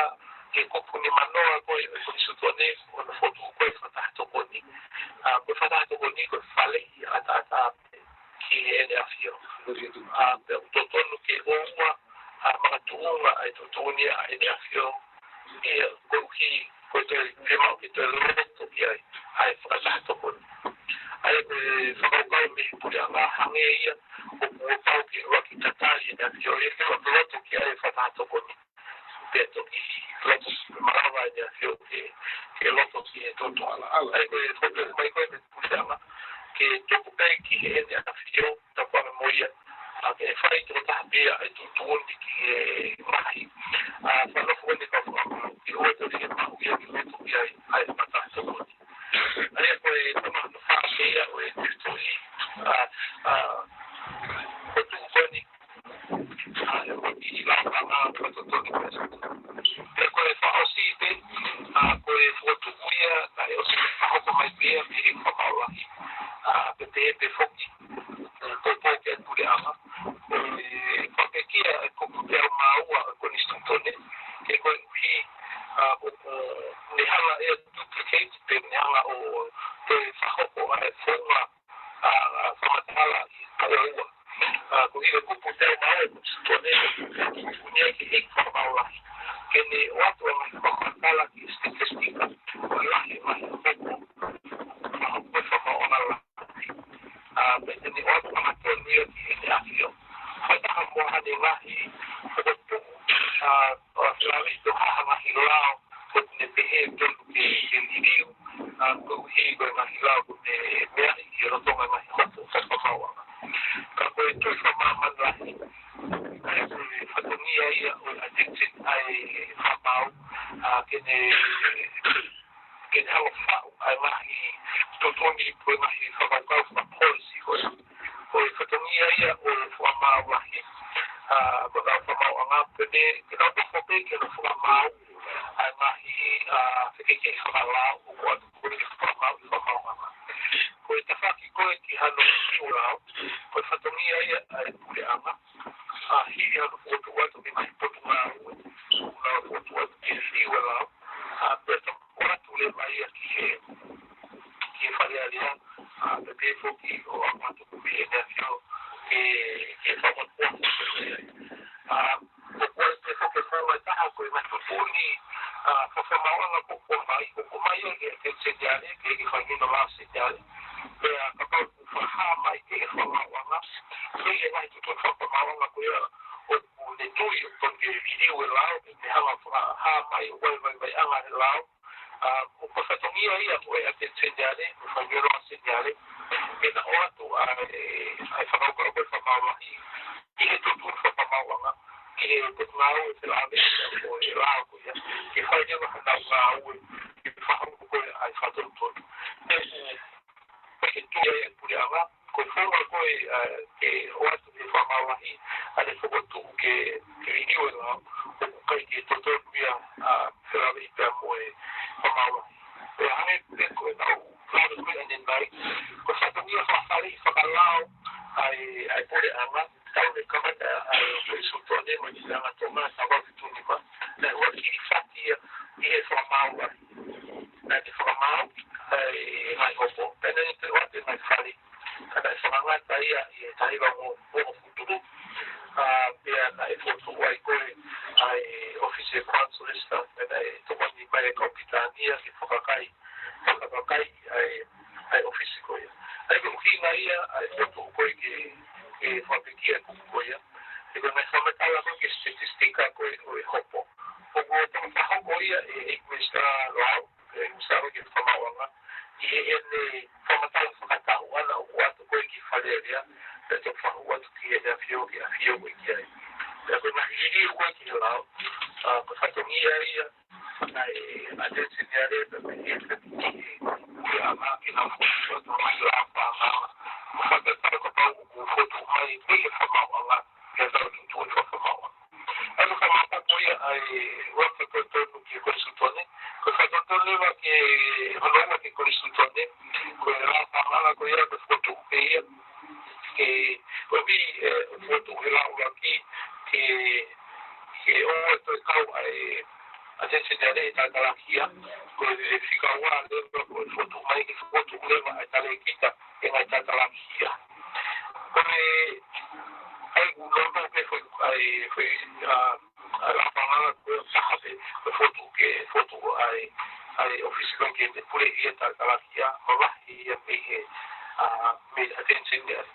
ʻi he kupu nimanoa ko ē ʻo e konisitūtone, ʻoku fokotuʻu ko ē Fakataha Tokoni. ʻA, ko e Fakataha Tokoni ko e faleʻi ʻataʻatā pē ki he ʻEne ʻAfio. ʻA, pea ʻoku totonu ke ʻoua, ʻa, makatuʻunga ʻa e tuʻutuʻuni ʻa ʻEne ʻAfio. ʻIa, koeʻuhi, ko e toe, ke maʻu ke toe loto ki ai ʻa e Fakataha Tokoni. ʻA ia ko e fakakaukau mei he puleʻanga hangē ia ʻoku pau ke ʻuluaki tatali ʻEne ʻAfio ia ke loto ki ai e Fakataha Tokoni. Pea toki loto, malava ʻEne ʻAfio ke, ke loto ki he tuʻutuʻuni. ʻA ia ko e fokotuʻu mai ko ē mei he puleʻanga ke tuku pē ki he ʻEne ʻAfio, tapu ange mo ia, ʻa, ke fai tokotaha pē ʻa e tuʻutuʻuni ki he ngaahi, ʻa, fakanofo ʻo e kau fakamaau ke ʻoua toe ke maʻu ia ke loto ki ai ʻa e Fakataha Tokoni. ʻA ia ko e tama ʻe pē foki, ʻe poupou ki he puleʻanga. ʻE, ko e pekia ʻe kupu teau mā ua ʻo e konisitūtone, ke koeʻuhi, ʻa, ʻoku ne hanga ʻe duplicate pe ne hanga ʻo toe fakahoko ʻa e founga, ʻa, ʻa, fakamatala ʻi he taʻu ua. ʻA, ko e kupu teau mā ua ʻo e konisitūtone, ʻoku ne ʻai ke fakamaau lahi. Ke ne ʻoatu ʻa e fakamatala ki he statistika, ʻo lahi mai, ʻoku, ʻa, ʻoku fakamaau lahi. ʻA, pea te ne ʻoatu ʻa e tonu ia ki heʻene ʻAfio. Fakataha mo haʻane ngaahi fokotuʻu, ʻa, ʻo felāveʻi pea mo ha ngaahi lao, ʻoku ne pehē tonu ke, ke liliu, ʻa, koeʻuhi ko e ngaahi lao ʻoku ne meaʻi ʻi he lolotonga e ngaahi hopo fakamaauʻanga. Ka ko e tui fakamāmani lahi, ʻa, ko e fatongia ia ʻo e attention ʻa e fakamaau, ʻa, ke ne ke ne hanga ʻo faʻu ʻa e ngaahi tuʻutuʻuni pe ngaahi fakakaukau fakapolisi ko ia. Ko e fatongia ia ʻo e fakamaau lahi, ʻa, ko e fakamaauʻanga pē, ke nau hoko pē ke nau fakamaau ʻa e ngaahi, ʻa, fekeʻikeʻi fakalao ʻoku ʻoatu ko e fakamaau, fakamaauʻanga. Ko e tafaʻaki ko ē ki hano liliu lao, ko e fatongia ia ʻa e puleʻanga, ʻa, hili hano fokotuʻu atu ki he ngaahi potungāue, ʻoku nau fokotuʻu atu ke liliu e lao, ʻa, pea ʻoatu leva ia ki he, ki he Fale Alea, ʻa, pea pehē foki ʻo ʻalu atu ki heʻene ʻAfio ke, ke fakamotumotu. ʻA, ʻoku ʻi ai pē foki e founga ʻe taha ko e ngaahi tuʻutuʻuni, ʻa, fakamaauʻanga ʻoku ʻomai, ʻoku ʻomai ia ki he Attorney General, ki he faʻahinga Attorney General. Pea kapau ʻoku fakahā mai ki he fakamaauʻanga, ko e ngaahi tuʻutuʻuni fakamaauʻanga ko ia ʻoku ne tui ʻoku totonu ke liliu e lao, ke ne hanga ʻo fakahā mai ʻoku ʻi ai e vaivaiʻanga he lao, ʻa, ʻoku fatongia ia ʻo e Attorney General, ʻo e faʻahinga Attorney General, ke na ʻoatu ʻa e, ʻa e fakakaukau ko e fakamaau lahi, ki he tuʻutuʻuni fakamaauʻanga, ki he potungāue felāveʻi ʻo e lao ko ia, ke fai leva hanau ngāue, ke fakahoko ko ē ʻa e fakatonutonu. ʻE, ʻe, ʻe tui ai e puleʻanga, ko e founga ko ē, ʻa, ke ʻoatu e fakamaau lahi, ʻa e fokotuʻu ke, ke liliu e lao, ʻoku ʻikai ke totonu ia, ʻa, felāveʻi pea mo e fakamaau lahi. Pea hangē pē ko ʻenau fānau ko ē ʻanenai, ko e fatongia fakafale fakalao ʻa e, ʻa e puleʻanga, talu mei he kamata ʻa e konisitūtone mo e Puleʻanga Tonga, taha valu fitu nima, naʻe ʻoatu e fati ia ʻi he fakamaau lahi. Naʻe fakamaau ʻa e ngaahi hopo, pea naʻe toe ʻoatu e ngaahi fale. Ka naʻe fakangata ia ʻi he taha hiva ongo, ongo fitu. ʻA, pea naʻe fokotuʻu ai ko ē ʻa e ʻōfisi ʻo e Crown Solicitor, pea naʻe tokoni mai e kau Pilitānia ke fakakakai, fakakakai ʻa e, ʻa e ʻōfisi ko ia. ʻA ia ko e ʻuhinga ia ʻa e fokotuʻu ko ē ke, ke fakapekia e kupu ko ia. He ko e ngaahi fakamatala ko ē ki he statistika ko ē ʻo e hopo, ʻoku tau fakahoko ia ʻe he ʻEiki Minisitā Lao, ʻe Minisitā Lao ki he Fakamaauʻanga, ʻi heʻene fakamatala fakataʻu ʻana ʻoku ʻoatu ko ē ki Fale Alea, pea toki fakahū atu ki heʻene ʻAfio, ki he ʻAfio ko ē ki ai. Pea ko e ngaahi liliu ko ē ki he lao, ʻa, ko e fatongia ia ʻa e Attorney General, pea mei he, pea mei he, ʻa, ke nau fokotuʻu atu e ngaahi lao fakamaauʻanga, ʻo fakatatau kapau ʻoku fokotuʻu mai mei he Fakamaauʻanga, ke tau tuʻutuʻuni fakamaauʻanga. ʻA ia ko e fakamātapoʻi ia ʻa e ua fakatonutonu ki he konisitūtone. Ko e fakatonutonu leva ki he hono ua ki he konisitūtone, ko e lao fakamaauʻanga ko ia ko e fokotuʻu pē ia. Ke, ko e ʻuhi, ʻe, fokotuʻu he lao ʻuluaki, ke, ke ʻoua toe kau ʻa e Attorney General he tala talaki ia, ko e fika ua leva ko e fokotuʻu mai ke fokotuʻu leva ʻa e talēkita he ngaahi tala talaki ia. Ko e, ʻa ia ʻoku lolotonga pē foʻi, ʻa e, foʻi, ʻa, ʻa e lao fakamaauʻanga ko e taha pē, ko e fokotuʻu ke, fokotuʻu ʻa e, ʻa e ʻōfisi ko ē ke ne puleʻi e tala talaki ia, mavahe ia mei he, ʻa, mei he Attorney General.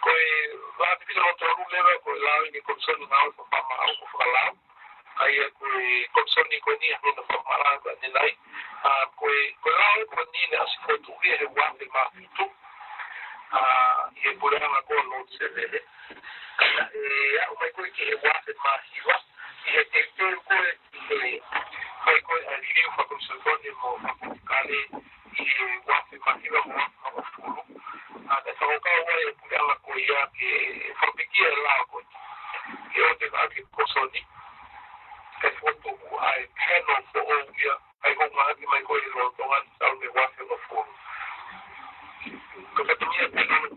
Ko e vahe pē pē hono tolu leva, ko e lao ʻi he Komisoni Ngāue Fakamaau mo Fakalao. ʻA ia ko e Komisoni ko eni ʻa ʻene fakamaau ko ē ʻanenai. ʻA, ko e, ko e lao ko eni naʻe ʻosi fokotuʻu ia he ua afe mā fitu. ʻA, ʻi he puleʻanga ko ē ʻo Lord Sevele. Ka naʻe aʻu mai ko ē ki he ua afe mā hiva, ʻi he teuteu ko ē, ʻi he fai ko ē ʻa e liliu fakakonisitūtone mo fakapolitikale, ʻi he ua afe mā hiva mo ua afe hongofulu. ʻA, naʻe fakakaukau ai e puleʻanga ko ia ke fakapekia e lao ko ē. Ke ʻoatu ki he Komisoni, kae fokotuʻu ʻa e panel foʻou ia, ʻa ia ʻoku ngāueʻaki mai ko ē ʻi lolotonga ni talu mei he ua afe hongofulu. Ko e fatongia e panel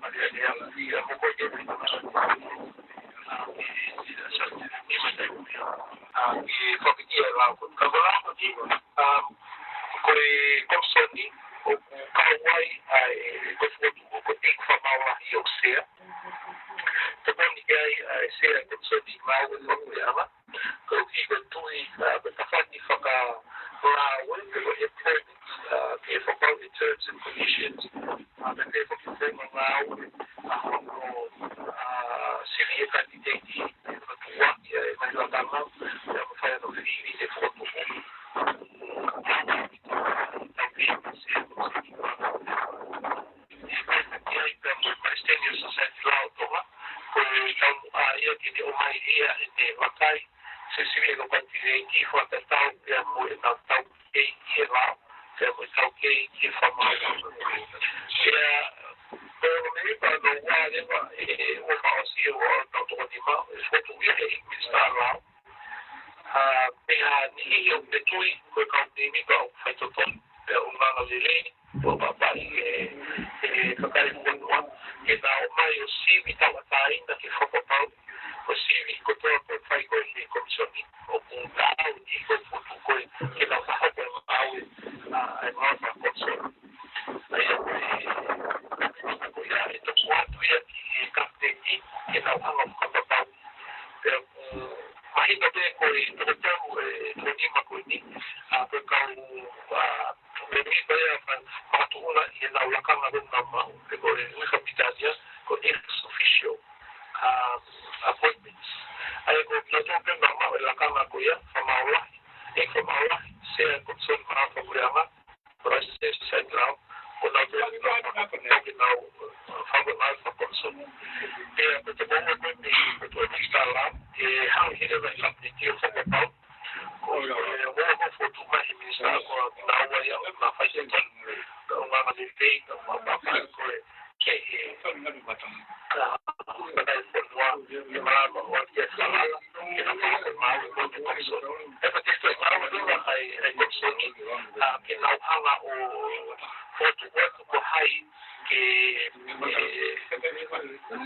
Pale Alea, ia mo ko ia, ʻa, ʻi, ʻi, ʻa, sa, ni ma tai, ʻa, ʻi Fafiti ʻa e lao ko, ka ko e lao ko eni, ʻa, ko e komisoni ʻoku kau ai ʻa e, ko e fokotuʻu ko e ʻEiki Fakamaau Lahi ʻoku sea. Tokoni ki ai ʻa e sea ʻo e komisoni ngāue fakapuleʻanga. Ko e ʻuhi ko e tui, ʻa, ko e tafaʻaki fakangāue, pe ko e employment, ʻa, ke fakapapauʻi e terms and conditions, ʻa, pea mo e founga ngāue, ʻa, hono, ʻa, sivi e kanititeiti, ʻa, fakatuʻuaki ʻa e ngaahi lakanga, pea mo e fai hono fili e fokotuʻu. ʻE kau ki ai pea mo e Palestinian Society Lao Tonga, ko e taumuʻa ia ke ne ʻomai ia ʻene vakai, sesili e kau kanititeiti fakatatau pea mo ʻenau taukei ki he lao, pea mo e taukei ki he fakamaau. Pea, ko e meʻa pea ʻoku ua leva, ʻe, ua fakaʻosi ʻe ua tau toko nima, ʻe fokotuʻu ia ʻe he Minisitā Lao, ʻa, pea niʻihi ʻoku ne tui, ko e kau mēmipa ʻoku faitotonu, pea ʻoku angalelei, ʻo papaʻi e, e kakai fonua, ke nau ō mai ʻo sivi tauʻatāina ke fakapapau, ʻo sivi kotoa ko e fai ko ē ʻe he komisoni, ʻoku taau ʻi he fokotuʻu ko ē, ke nau fakahoko e ngāue, ʻa, e ngāue fakakomisoni. ʻA ia ko e, ko ia ʻe tuku atu ia ki he kapineti, ke nau hanga ʻo fakapapau. Pea ʻoku mahino pē ko e toko tolu ʻe toko nima ko eni, ʻa, ko e kau, ʻa, mēmipa ia ʻoku fakatuʻuna ʻi heʻenau lakanga ko ē ʻoku nau maʻu, pe ko e ui faka-Pilitānia, ko e ex officio, ʻa, appointments. ʻA ia ko kinautolu pē ʻoku nau maʻu e lakanga ko ia, Fakamaau Lahi, ʻEiki Fakamaau Lahi, Sea Komisoni Maau Fakapuleʻanga, Palesiteni Society Lao, ko ʻenau tui, ko ʻenau, ʻa, fakapuleʻanga fakakomisoni. Pea ko e toko ua ko eni, ko e toko ua Minisitā Lao, ʻe hanga ʻe he kapineti ʻo fakapapau. Ko e, ko e, ko e fokotuʻu mai ʻe he Minisitā ko ē, naua ia ʻoku nau faitotonu. Ka ʻoku angalelei, ka ʻoku maʻu pē ko e, ke, ʻe, ʻa, kakai fonua, ke malava ʻo ʻai ke falala, ke nau fakapapau ko e komisoni. ʻE, pea ko e toe maʻu leva ʻa e, ʻa e komisoni, ʻa, ke nau hanga ʻo fokotuʻu atu ko hai ke, ʻe,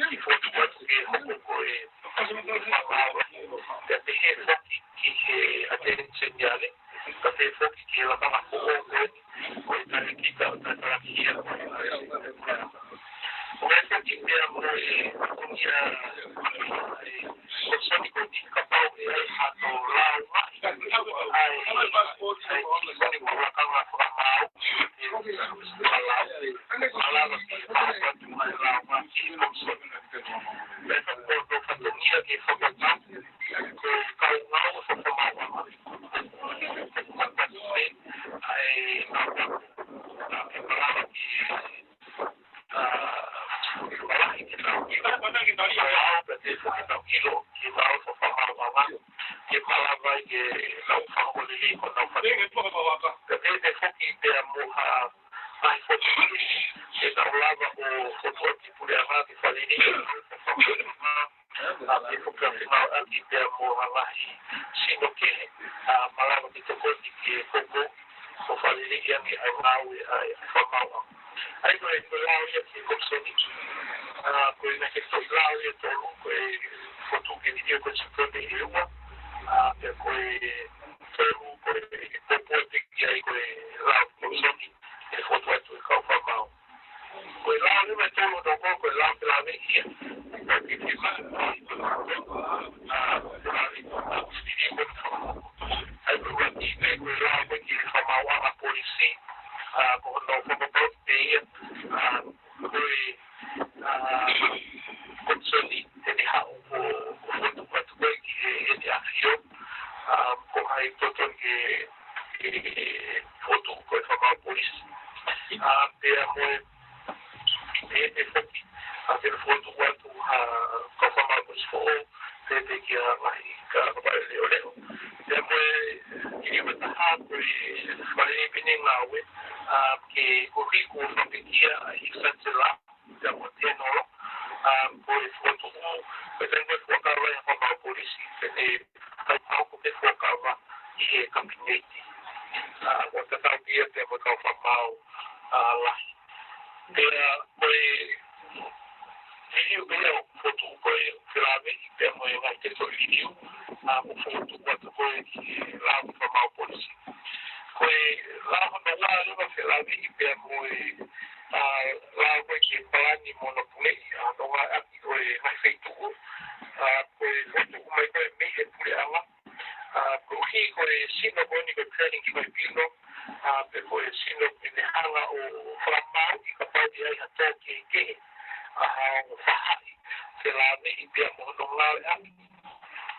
ke fokotuʻu atu ke hoko ko e fakamaau. Pea pehē foki ki he ʻAteni Seniale, Ka te foki ki he lakanga foʻou ko eni, ko e talēkita ʻo tatalakia. ʻO e foki pea mo e, ko ia, ʻo soni ko eni kapau ʻe ʻi ai hato lao mai. ʻAi, ʻai, ko eni mo e lakanga fakamaau. Malava, malava ke fakapatu mai lao mai ki he komisoni. Pea ko e fatongia ke fakapatu, ko e kau ngāue fakamaauʻanga. Fakapatu mai, ʻai, ke malava ke, ʻa, malahi ke tau ki. Ko e au pea te fakatau ʻilo, ke tau fakamaauʻanga. Ke malava ke tau fakaholele ko nau fatu. Pea te foki pea mo ha ʻai foki ke tau lava ʻo fokotuʻu ʻaki puleʻanga ke faleʻi. ʻA, ke fakafeʻao ʻaki pea mo ha ngaahi sino kehe, ʻa, malava ke tokoni ke koko, ʻo faleʻi ange ʻa e ngāue ʻa e fakamaauʻanga. ʻAi ko e, ko e lao ia ki he komisoni. ʻA, ko e ngaahi tohi lao ia ʻe tolu, ko e fokotuʻu ke liliu ko e Supreme ʻe ua, ʻa, pea ko e tolu ko e poupou pē ki ai ko e lao komisoni ʻe fokotuʻu atu ʻe he kau fakamaau. Ko e lao leva ʻe tolu ʻo toko ko e lao felāveʻi ia. Ka ke ke ma, ʻa, felāveʻi, ʻa, liliu ko e fakamaau. ʻAi ko e uakiʻi pē ko e lao ko ē ki he fakamaauʻanga polisi. ʻA, ko hono fakapapauʻi pē ia. ʻA, ko e, ʻa, komisoni te ne haʻu ʻo, ʻo fokotuʻu atu ko ē ki he, ʻEne ʻAfio, ʻa, ko hai totonu ke, ke fokotuʻu ko e fakamaau polisi. ʻA, pea mo e, ʻe, ʻe foki, ʻa, ke fokotuʻu atu ha kau fakamaau polisi foʻou, pea pē ki ha ngaahi ka, kapau ʻe leʻoleʻo. Pea mo e, ʻi he taha ko e fale pē ʻene ngāue, ʻa, ke koeʻuhi ko e fakapekia ʻa e High Chancellor, pea mo Tenolo, ʻa, ko e fokotuʻu, ko e taimi ko e fuakava ʻa e fakamaau polisi, pea ne fakamaau ko e fuakava ʻi he kapineti. ʻA, ʻo tatau ia pea mo e kau fakamaau, ʻa, lahi. Pea ko e liliu pē ia ʻoku fokotuʻu ko e felāveʻi pea mo e ngaahi tefitoʻi liliu, ʻa, ʻoku fokotuʻu atu ko ē ki he lao fakamaau polisi. Ko e lao hono ua leva felāveʻi pea mo e, ʻa, lao ko ē ki he palani mo hono puleʻi, ʻa, hono ngāueʻaki ʻo e ngaahi feituʻu, ʻa, ko e fokotuʻu mai ko ē mei he puleʻanga, ʻa, koeʻuhi ko e sino ko eni ko e planning tribunal, ʻa, pe ko e sino ke ne hanga ʻo fakamaauʻi kapau ʻe ʻi ai ha tō kehekehe, ʻa, ha ongo faʻahi, felāveʻi pea mo hono ngāueʻaki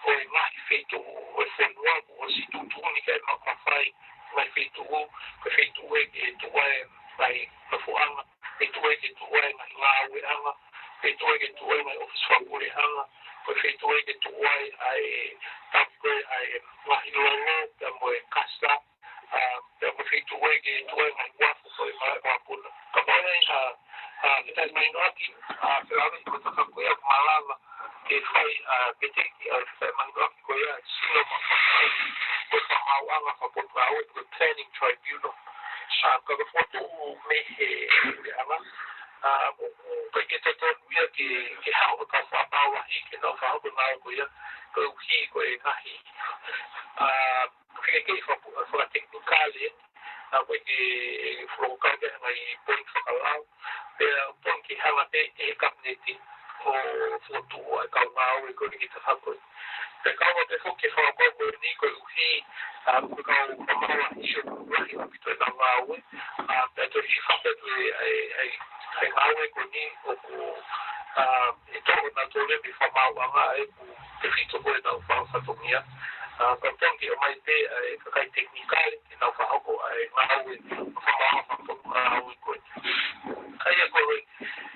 ʻo e ngaahi feituʻu ʻo e fonua kuo ʻosi tuʻutuʻuni kae maʻu mafai, ngaahi feituʻu, ko e feituʻu ē ke tuʻu ai e ngaahi nofoʻanga, feituʻu ē ke tuʻu ai e ngaahi ngāueʻanga, feituʻu ē ke tuʻu ai e ngaahi ʻōfisi fakapuleʻanga, ko e feituʻu ē ke tuʻu ai ʻa e, tau ko ē ʻa e ngaahi lolo, pea mo e kasa, ʻa, pea mo e feituʻu ē ke tuʻu ai e ngaahi uafu ko ē malaʻe vakapuna. Kapau ʻe ʻi ai ha, ʻa, fetaʻemahinoʻaki, ʻa, felāveʻi ko e taha ko ia ʻoku malava ke fai, ʻa, ke teki, ʻa, fetaʻemahinoʻaki ko ia, sino ma, ko e fakamaauʻanga fakapotungāue, ko e planning tribunal. ʻA, ka ko e fokotuʻu mei he, mei he anga, ʻa, ʻoku ʻikai ke totonu ia ke, ke haʻu e kau fakamaau lahi ke nau fakahoko e ngāue ko ia, koeʻuhi ko e ngaahi, ʻa, fika ke faka-, fakatekinikale, ʻa, ko e ke fakakau ke ngaahi poini fakalao, pea ʻoku totonu ke hanga pē ʻe he kapineti ʻo fokotuʻu ʻa e kau ngāue ko eni ke tau hoko. Pea kau atu pē foki e fakakaukau ko eni koeʻuhi, ʻa, ko e kau fakamaau lahi ʻoku lahi ʻaupito ʻenau ngāue, ʻa, pea toe hifo pē atu e, e, e, e ngāue ko eni ʻoku, ʻa, ʻe toʻo nautolu mei he fakamaauʻanga ʻoku tefito ko ē ʻenau fakafatongia. ʻA, ka totonu ke ʻomai pē ʻa e kakai tekinikale ke nau fakahoko ʻa e ngāue, fakamaau, fakapotungāue ko ē. ʻA ia ko e,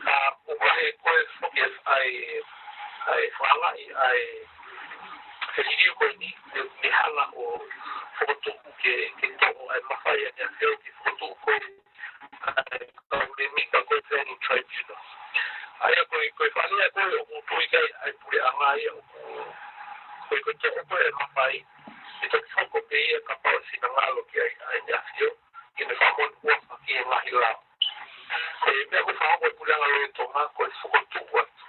ʻa, ʻoku ʻi ai ko ē foki ʻa e, ʻa e fakaangaʻi ʻa e, e liliu ko eni, ne, ne hanga ʻo fokotuʻu ke, ke toʻo ʻa e mafai ʻa ʻEne ʻAfio ke fokotuʻu ko ē ʻa e kau lēmita ko e planning tribunal. ʻA ia ko e, ko e fale ia ko ē ʻoku tui ki ai ʻa e puleʻanga ia ʻoku, ko e, ko e toʻo ko ē ʻa e mafai, ʻe toki hoko pē ia kapau ʻe finangalo ki ai ʻa ʻEne ʻAfio, ke ne fakamoʻoni ʻofa ki he ngaahi lao. Ko e meʻa ʻoku fakahoko ʻe he puleʻanga lolotonga ko e fokotuʻu atu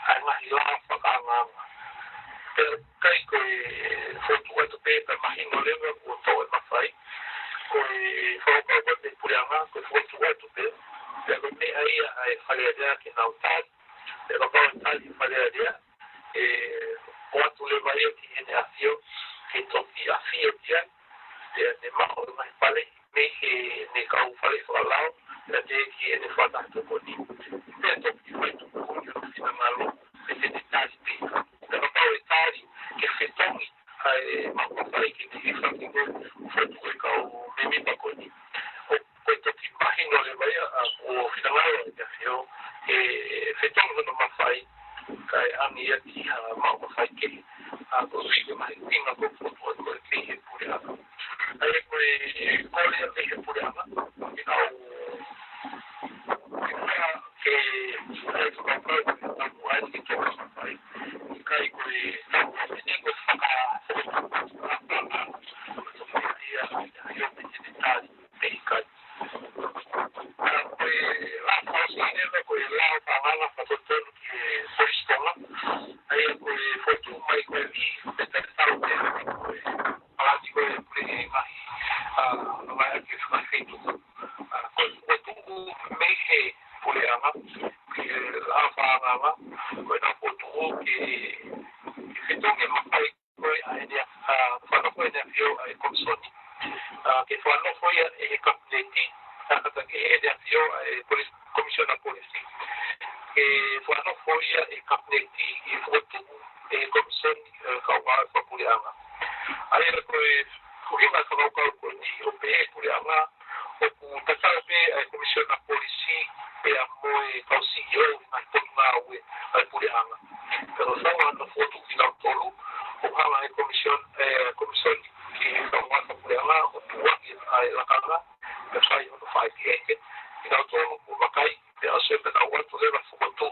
ʻa e ngaahi lao fakaangaanga. Pea ʻikai ko e fokotuʻu atu pē pea mahino leva kuo toʻo e mafai, ʻE fakakaukau ko e puleʻanga, ko e fokotuʻu atu pē, pea ko e meʻa ia ʻa e Fale Alea ke nau tali, pea kapau ʻe tali ʻe he Fale Alea, ʻe ʻoatu leva ia ki heʻene ʻAfio, ke toki ʻafio ki ai, pea ne maʻu e ngaahi faleʻi mei heʻene kau faleʻi fakalao, pea teʻeki ke ne fakataha tokoni. Pea toki fai tuʻutuʻuni hono finangalo, pe te ne tali pē. Pea kapau ʻe tali, ke fetongi ʻa e maʻu mafai ke ne hifaki ko e fokotuʻu e kau mēmipa ko eni. ʻO ko e toki mahino leva ia, ʻa, ʻoku finangalo ʻa e ʻAfio, ʻe fetongi hono mafai, kae ʻange ia ki ha maʻu mafai kehe, ʻa, ko e ui ke mahuʻinga ko e fokotuʻu atu ko e mei he puleʻanga. ʻA ia ko e kole ia mei he puleʻanga, ke nau, ke, ke, ʻa e fakakaukau, ke nau ʻai ke toka mafai. ʻIkai ko e tau mafai ni ko e faka, faka, faka, faka, faka, ia, ia, ia, ia, ia, ʻIkai. ʻA, ko e lao fakaʻosi leva, ko e lao fakaʻanga fakatotonu ki he Kolisi Tonga. ʻA ia ko e fokotuʻu mai ko eni, pea tau te, ko e palani ko e pule e ngaahi, ʻa, ngaahi ake fakafeʻitu. ʻA, ko e fokotuʻu mei he puleʻanga, ki he lao fakaʻanga, ko e nau fokotuʻu ke, ke fetongi e mafai ko ē ʻa ʻene, ʻa, fakanofo ʻene ʻAfio ʻa e Komisoni. ʻA, ke fakanofo ia ʻe he Kapineti, ʻa, kātaki ʻe ʻene ʻAfio ʻa e Polisi, Komisiona Polisi. Ke fakanofo ia ʻe he Kapineti ʻi he fokotuʻu ʻe he Komisoni, ʻa e kau ngāue fakapuleʻanga. ʻA ia ko e ʻuhinga e fakakaukau ko eni ʻo pehē ʻe he puleʻanga, ʻoku tatau pē ʻa e Komisiona Polisi pea mo e kau C E O ʻi he ngaahi potungāue ʻa e puleʻanga. Pea ko e fakaʻamu hono fokotuʻu kinautolu, ʻo hanga ʻe he Komision-, ʻe he Komisoni ki he kau ngāue fakapuleʻanga, ʻo tukuakiʻi ʻa e lakanga, pea fai hono fakaʻekeʻeke, kinautolu ʻoku vakai, pea ʻosi pea nau ʻoatu leva e fokotuʻu,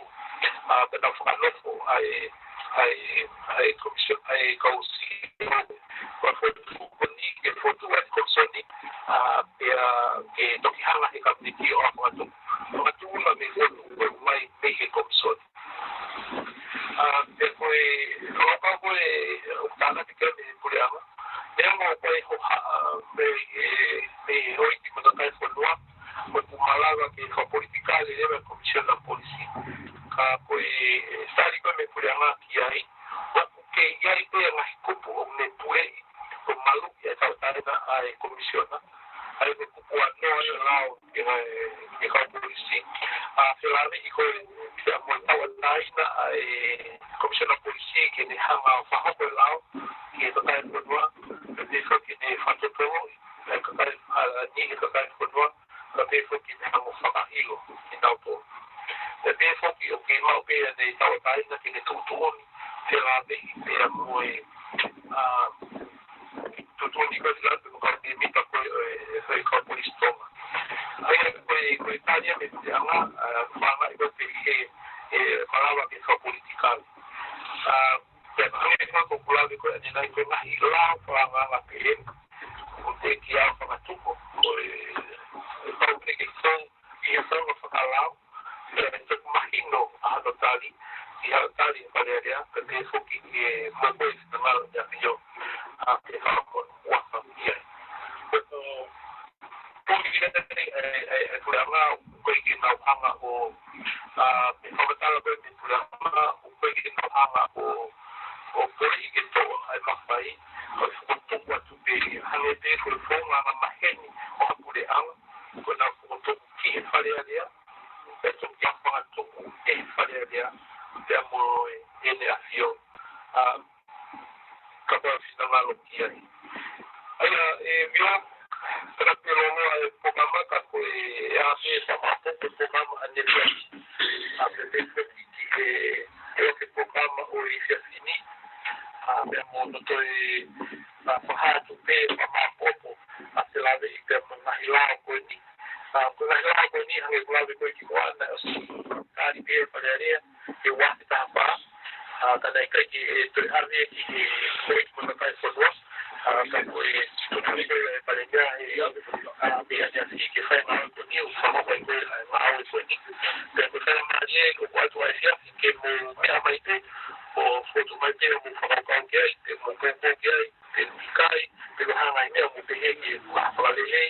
ʻa, pea nau fakanofo ʻa e, ʻa e, ʻa e Komisio-, ʻa e kau C E O, ko e fokotuʻu ko eni ke fokotuʻu ʻa e Komisoni, ʻa, pea ke toki hanga ʻe he Kapineti ʻo fakatuʻu, fakatuʻu leva mei he fokotuʻu ko ē mai mei he Komisoni. ʻA, pea ko e, ʻo ka ko e, ʻo tānaki ke mei he puleʻanga, pea mo ko e hohaʻa, mei he, mei he houʻeiki matākai fonua, ʻoku malava ke fakapolitikale leva e Komisiona Polisi. Ka ko e, tali ko ē mei he puleʻanga ki ai, ʻoku kei ʻi ai pē ngaahi kupu ʻoku ne puleʻi, ʻo maluʻi e tauʻatāina ʻa e Komisiona. ʻA ia ko e kupu ʻa noa ia lao ke, ke kau polisi. ʻA, felāveʻi ko e, pea mo e tauʻatāina ʻa e Komisiona Polisi ke ne hanga ʻo fakahoko e lao ki he kakai e fonua, pea pehē foki ke ne fakatotoloʻi ʻa e kakai, ʻa, ʻa e niʻihi kakai e fonua, pea pehē foki ke ne hanga ʻo fakaʻilo kinautolu. Pea pehē foki ʻoku kei maʻu pē ʻene tauʻatāina ke ne tuʻutuʻuni, felāveʻi pea mo e, ʻa, tuʻutuʻuni ko e fila pe mo e kau mēmipa ko ē ʻo e, ʻo e kau Polisi Tonga. ʻA ia ko e, ko e tali ia mei he puleʻanga, ʻa, fakaʻanga ʻi ko pē he, ʻe, malava ke fakapolitikale. ʻA, pea hangē ko ʻeku lave ko ē ʻanenai ko e ngaahi lao fakaʻanga pehē, ʻoku teʻeki ai fakatupu, ko e, ʻe pau pē ke fou, ʻi he founga fakalao, pea ʻe toki mahino ʻa hono tali, ʻi hono tali ʻe he Fale Alea, pea pehē foki ki he moʻui finangalo ʻa e ʻAfio, ʻa, ke fakamoʻoni ʻoku ʻi ai. ʻOku puli ʻi he, ʻe, ʻe, ʻe, ʻe puleʻanga, ʻoku ʻikai ke nau hanga ʻo, ʻa, mei he fakamatala ko ē mei he puleʻanga, ʻoku ʻikai ke nau hanga ʻo, ʻo poleʻi ke toʻo ʻa e mafai, ko e fokotuʻu atu pē, hangē pē ko e founga angamaheni ʻo ha puleʻanga, ko ʻenau fokotuʻu ki he Fale Alea, pea toki fakatuʻu ʻe he Fale Alea, pea mo ʻene ʻAfio, ʻa, kapau ʻe finangalo ki ai. ʻA ia, ʻe Vila, ka te loloa e polokalama ka ko e ʻa e sama pō pē polokalama ʻanepō. ʻA, pea pehē foki ki he, ʻe ʻoatu e polokalama ʻo e efiafi ni. ʻA, pea mo hono toe, ʻa, fakahā atu pē, fakamāʻopoʻopo, ʻa, felāveʻi pea mo e ngaahi lao ko eni. ʻA, ko e ngaahi lao ko eni hangē ko e lave ko ē kimuʻa naʻe ʻosi tali pē ʻe he Fale Alea, ʻi he ua afe taha fā, ʻa, ka naʻe ʻikai ke, ʻe, toe ʻave ki he houʻeiki matākai fonua, ʻa, ka ko e tuʻutuʻuni ko ē ʻa e Palēmia ʻe, ʻa, ʻe ʻaneafi ke fai e ngāue ko eni, ʻo fakahoko ko ē ʻa e ngāue ko eni. Pea ko e faingamālie ʻoku ʻoatu ʻa e efiafi ke mou meʻa mai pē, ʻo fokotuʻu mai pē hoʻomou fakakaukau ki ai, pe mou poupou ki ai, pe ʻikai, pe ko e hā e ngaahi meʻa ʻoku mou pehē ke fakalelei,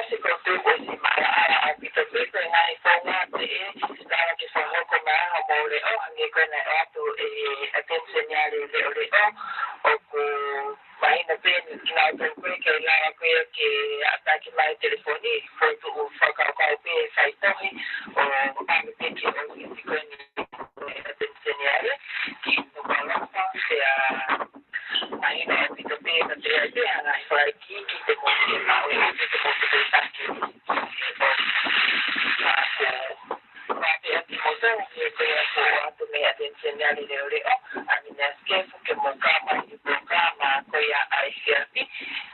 Mīniasi, ʻoku ou tui ʻoku ʻosi maʻalaʻala ʻaupito pē ko e ngaahi founga pē ʻe lava ke fakahoko mai ha mou leʻo, hangē ko ena ʻoatu ʻe he ʻAteni Seniale Leʻoleʻo, ʻoku mahino pē naʻa tau ko ē ke lava ko ē ke ʻatā mai telefoni, fotu ʻo fakakaukau pē faitohi, ʻo ʻave pē ki he ʻōfisi ko eni ʻo e ʻAteni Seniale, ki Nukuʻalofa, pea mahino ʻaupito pē ka te ai pē ha ngaahi fakaʻikiiki te mou fiemaʻu ʻe te mou fetuʻutaki. Ka ko e ʻoatu ʻe kimoutolu, ʻe ko e ʻoatu mei he ʻAteni Seniale Leʻoleʻo, ʻa Mīniasi Kefu, ke mou kau mai ki he polokalama ko ia ʻa e efiafi,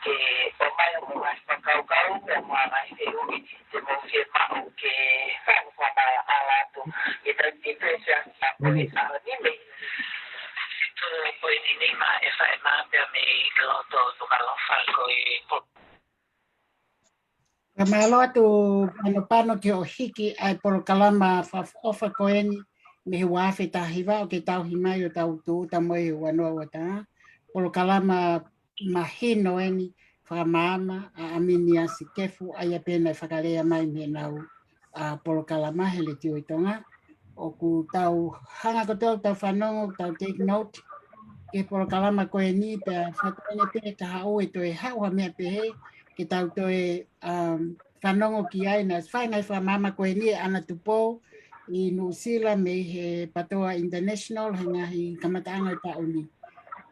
ke ʻomai hoʻomou ngaahi fakakaukau, pea mo e ngaahi fehuʻi te mou fiemaʻu ke fai ha maʻalaʻala atu. ʻI he taimi pē ʻoku ʻi ai ʻa e ʻaho ni mei Sito ko eni nei ma e fai ma pea mei loto Nukuʻalofa ko e po- Fakamālō atu Panopano ki hoʻo hiki ʻa e polokalama fakaʻofoʻofa ko eni mei he ua afe taha hiva ʻo ke tauhi mai ʻo tau tūʻuta mo e ua noa ua taha. Polokalama mahino eni, fakamaama, ʻa ʻAminiasi Kefu, ʻa ia pē naʻe fakalea mai mei heʻenau, ʻa, polokalama he Letiō ʻi Tonga. ʻOku tau hanga kotoa ʻo tau fanongo, tau take note, ki he polokalama ko eni, pea fakatoene pē ka haʻu ʻe toe haʻu ha meʻa pehē, ke tau toe, um, fanongo ki ai. Naʻe fai ngaahi fakamaama ko eni ʻe ʻAna Tupou ʻi Nuʻusila mei he PTOA International, he ngaahi kamataʻanga ʻo e taʻu ni.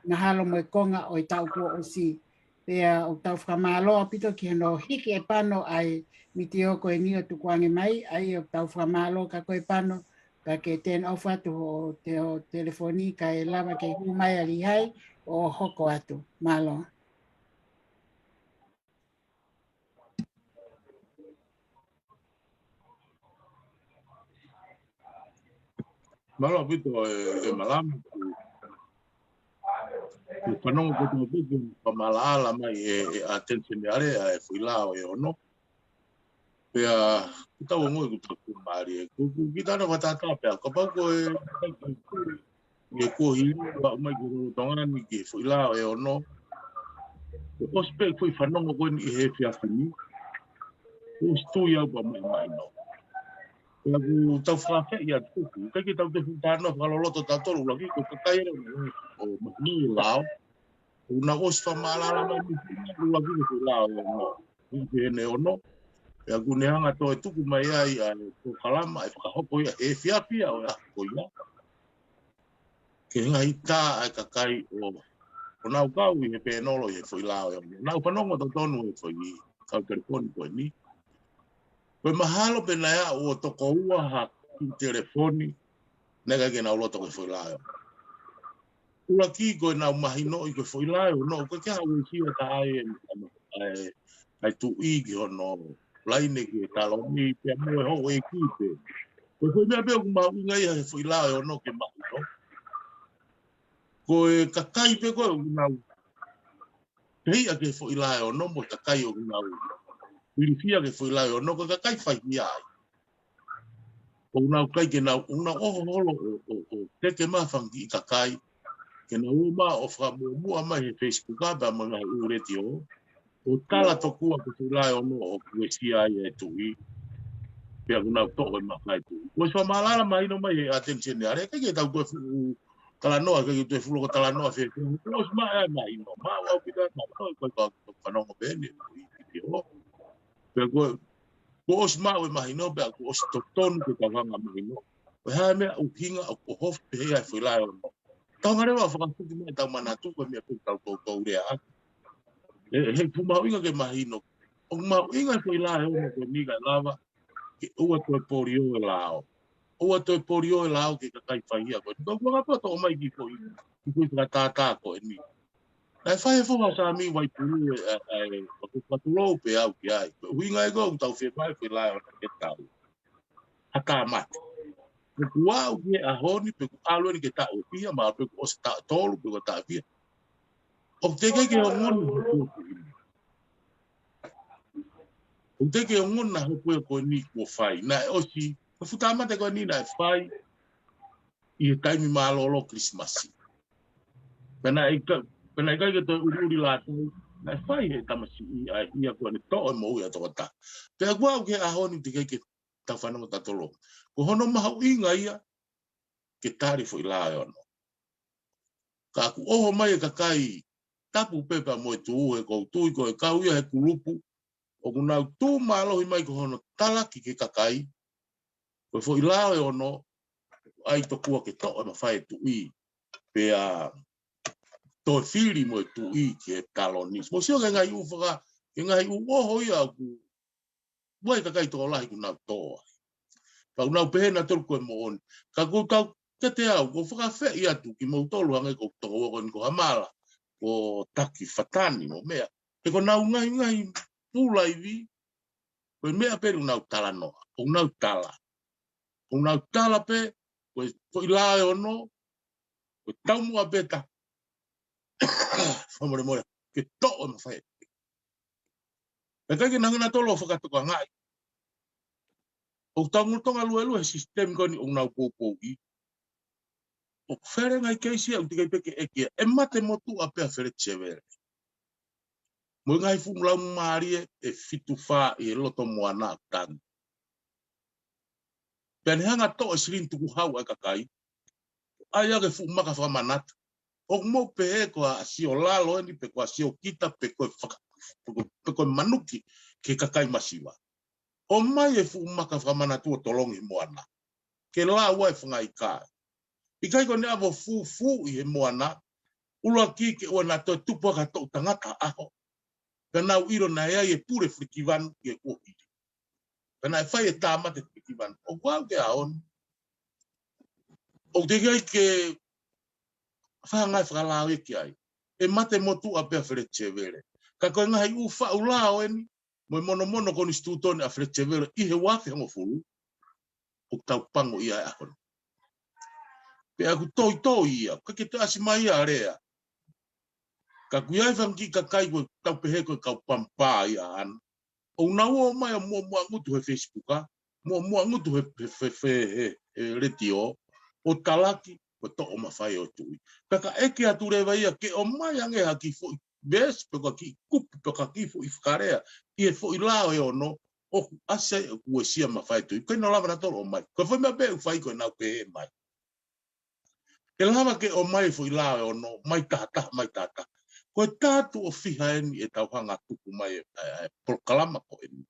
Mahalo mo e konga ʻo e taʻu kuo ʻosi. Pea ʻoku tau fakamālō ʻaupito ki hono hiki ʻe Pano ʻa e mītia ko eni ʻo tukuange mai, ʻa ia ʻoku tau fakamālō ka ko e Pano, ka ke turn off atu hoʻo te-, hoʻo telefoni kae lava ke hū mai ʻa Lihai ʻo hoko atu. Mālō. Mālō ʻaupito ʻe, ʻe Malama, ʻoku fanongo kotoa pē ki he fakamaʻalaʻala mai ʻe, ʻe ʻAteni Seniale ʻa e foʻi lao ʻe ono. Pea, ʻoku tau ongoʻi ʻoku tau kū mālie. Ko, ko kita na fatata pea, kapau ko e, ʻi he kuohili ʻoku aʻu mai ki lolotonga ni ki he foʻi lao ʻe ono. ʻOsi pē foʻi fanongo ko eni ʻi he efiafi ni. ʻOsi tui au pea maʻimahino. Pea ʻoku tau fakaafeʻi atu, ʻikai ke tau te fuʻu talanoa fakaloloto tautolu, ʻuluaki ko e kakai ʻoku nau ʻo mahino lao. ʻOku nau ʻosi fakamaʻalaʻala mai mei he ʻuluaki ko e lao ʻe ono. ʻI he ʻe ono. Pea ʻoku ne hanga ʻo toe tuku mai ai ʻa e polokalama ʻe fakahoko ia he efiafi ʻo e ʻaho ko ia. Ki he ngaahi tā ʻa e kakai ʻoku nau kau ʻi he pēnolo ʻi he foʻi lao ʻe ono. Nau fanongo totonu he foʻi kau telefoni ko eni. Ko e mahalo pē naʻe aʻu ʻo toko ua ha kiʻi telefoni, naʻe ʻikai ke nau loto ki he foʻi lao ʻe ono. ʻUluaki ko ʻenau mahinoʻi ko e foʻi lao ʻe ono, ʻoku ʻikai ke ʻi ai ha uesia ʻa e, ʻa e, ʻa e tuʻi ki hono laine ki he taloni, pea mo e houʻeiki pē. Ko e foʻi meʻa pē ʻoku mahuʻinga ia he foʻi lao ʻe ono ke mahino. Ko e kakai pē ko ē ʻoku nau pehē ʻa e foʻi lao ʻe ono mo e kakai ʻoku nau ilifia ki he foʻi lao ʻe ono, ko e kakai faihia ai. ʻOku nau ʻikai ke nau, ʻoku nau ʻoho holo ʻo, ʻo, ʻo teke mai ha fanga kiʻi kakai ke nau ō mai ʻo fakamuʻomuʻa mai he Facebook pea mo e ngaahi ʻū letiō, ʻo tala tokua ko e foʻi lao ʻe ono ʻoku uesia ai e tuʻi, pea ʻoku nau toʻo e mafai e tuʻi. Ko e fakamālō mahino mai he ʻAteni Seniale, ʻikai ke tau toe fuʻu talanoa, ʻikai ke toe fuʻu loko talanoa fēfē. Kuo ʻosi maʻu e mahino, maʻu ʻaupito e mahino, ko e kau fanongo pē eni, ʻi, ʻi, ʻi, ʻo. Pea ko, kuo ʻosi maʻu e mahino, pea kuo ʻosi totonu ke tau hanga mahino. Ko e hā e meʻa ʻuhinga ʻoku ʻohofi pehē ai e foʻi lao ʻe ono? Tau hanga leva ʻo fakafoki mai ʻetau manatu ko e meʻa ʻoku tau toutou lea atu. ʻE, he ʻoku mahuʻinga ke mahino. ʻOku mahuʻinga e foʻi lao ʻe ono ko eni kae lava ke ʻoua toe polio e lao. ʻOua toe polio e lao ki he kakai faihia ko eni. Tau kuanga pea toʻo mai ki he foʻi, ki he foʻi fakatātā ko eni. Naʻe fai he foha Sāmiu Vaipulu e, e, e, ʻoku fakatulou pē au ki ai. Ko e ʻuhinga ia ʻoku tau fie maʻu e foʻi lao ʻe ono ke tau ha tāmate. Pe kuo aʻu ki he ʻaho ni, pe kuo ʻalu eni ki he taʻu ʻe fiha, mahalo pe kuo ʻosi taʻu ʻe tolu, pe kuo taʻu ʻe fiha. ʻOku teʻeki ke ongona hopo ia ko eni. ʻOku teʻeki ke ongona hopo ia ko eni kuo fai. Naʻe ʻosi, ko e fuʻu tāmate ko eni naʻe fai ʻi he taimi mālōlō Kilisimasi. Pea naʻe ʻikai, pea naʻe ʻikai ke toe ʻuliʻuli lātau, naʻe fai he tamasiʻi ʻa ia ko eni toʻo e moʻui ʻa e tokotaha. Pea kuo aʻu ki he ʻaho ni teʻeki ke tau fanongo tatolo. Ko hono mahuʻinga ia ke tali e foʻi lao ʻe ono. Ka kuo ʻoho mai e kakai tapu pē pea mo e tuʻu, he ʻoku ou tui ko e kau ia he kulupu ʻoku nau tuʻu mālohi mai ko hono talaki ki he kakai ko e foʻi lao ʻe ono, ʻai tokua ke toʻo e mafai e tuʻi, pea toe fili mo e tuʻi ki he taloni. Mou sio ki he ngaahi ʻū faka-, ki he ngaahi ʻū ʻoho ia ʻoku ʻi ai e kakai tokolahi ʻoku nau tō ai. Pea ʻoku nau pehē nautolu ko e moʻoni. Ka ʻoku ou tau kete au, ʻoku ou fakaafeʻi atu kimoutolu hangē ko e tokoua ko eni ko Hamala, ko Taki Fatani mo meʻa. He ko ʻenau ngaahi, ngaahi pūlaivi, ko e meʻa pē ʻoku nau talanoa, ʻoku nau tala. ʻOku nau tala pē, ko e, ko e foʻi lao ʻe ono, ko e taumuʻa pē ta. Fakamolemole, ke toʻo e mafai. Pea ʻikai ke nau hanga nautolu ʻo fakatokangaʻi. ʻOku tau ngulu tonga luelue he sisitemi ko eni ʻoku nau poupouʻi. ʻOku fele e ngaahi keisi ia ʻoku teʻeki ai pē ke ʻeke ia. ʻE mate motuʻa pē ʻa Feleti Sevele. Mo e ngaahi fuʻu laumālie ʻe fitu fā ʻi he loto moana ʻoku tangi. Pea ne hanga ʻo toʻo e silini tukuhau ʻa e kakai. ʻAi ʻa e fuʻu maka fakamanatu. ʻOku mou pehē ko ʻa Siolalo eni, pe ko ʻa Siokita, pe ko e faka-, pe ko, pe ko e manuki ki he kakai masiva. ʻOmai e fuʻu maka fakamanatu ʻo tolongi he moana. Ke lau ai e fanga ika. ʻIkai ko ʻene ʻave ʻo fufū ʻi he moana, ʻuluaki ke ʻoua naʻa toe tupu ha toʻu tangata ʻaho. Ka nau ʻilo naʻe ʻi ai e pule fulikivanu ʻi he kuohili. Ka naʻe fai e tāmate fulikivanu. ʻOku aʻu ki he ʻaho ni. ʻOku teʻeki ai ke fai ha ngaahi fakalao ia ki ai. ʻE mate motuʻa pē ʻa Feleti Sevele. Ka ko e ngaahi ʻū faʻu lao eni, mo e monomono konisitūtone ʻa Feleti Sevele ʻi he uaafe hongofulu, ʻoku tau pango ia he ʻaho ni. Pea ʻoku toitoi ia, ʻikai ke toe ʻasi mai ia ʻa Lea. Ka ʻoku ʻi ai e fanga kiʻi kakai ʻoku tau pehē ko e kau pampa ia ʻaʻana. ʻOku nau ō mai ʻo muʻomuʻa ngutu he Facebook, ʻa? Muʻomuʻa ngutu he, he, he, he, he, he letiō, ʻo talaki, ʻo toʻo mafai ʻo e tuʻi. Ka ka ʻeke atu leva ia ke ʻomai ange ha kiʻi foʻi veesi, pe ko ha kiʻi kupu, pe ko ha kiʻi foʻi fakalea, ʻi he foʻi lao ʻe ono, ʻoku ʻasi ai ʻoku uesia mafai e tuʻi. ʻIkai ke nau lava nautolu ʻo ʻomai. Ko e foʻi meʻa pē ʻoku fai ko ʻenau pehē mai. ʻE lava ke ʻomai e foʻi lao ʻe ono, mai taha taha, mai taha taha. Ko e taha tuʻo fiha eni ʻe tau hanga ʻo tuku mai e, e, e polokalama ko eni.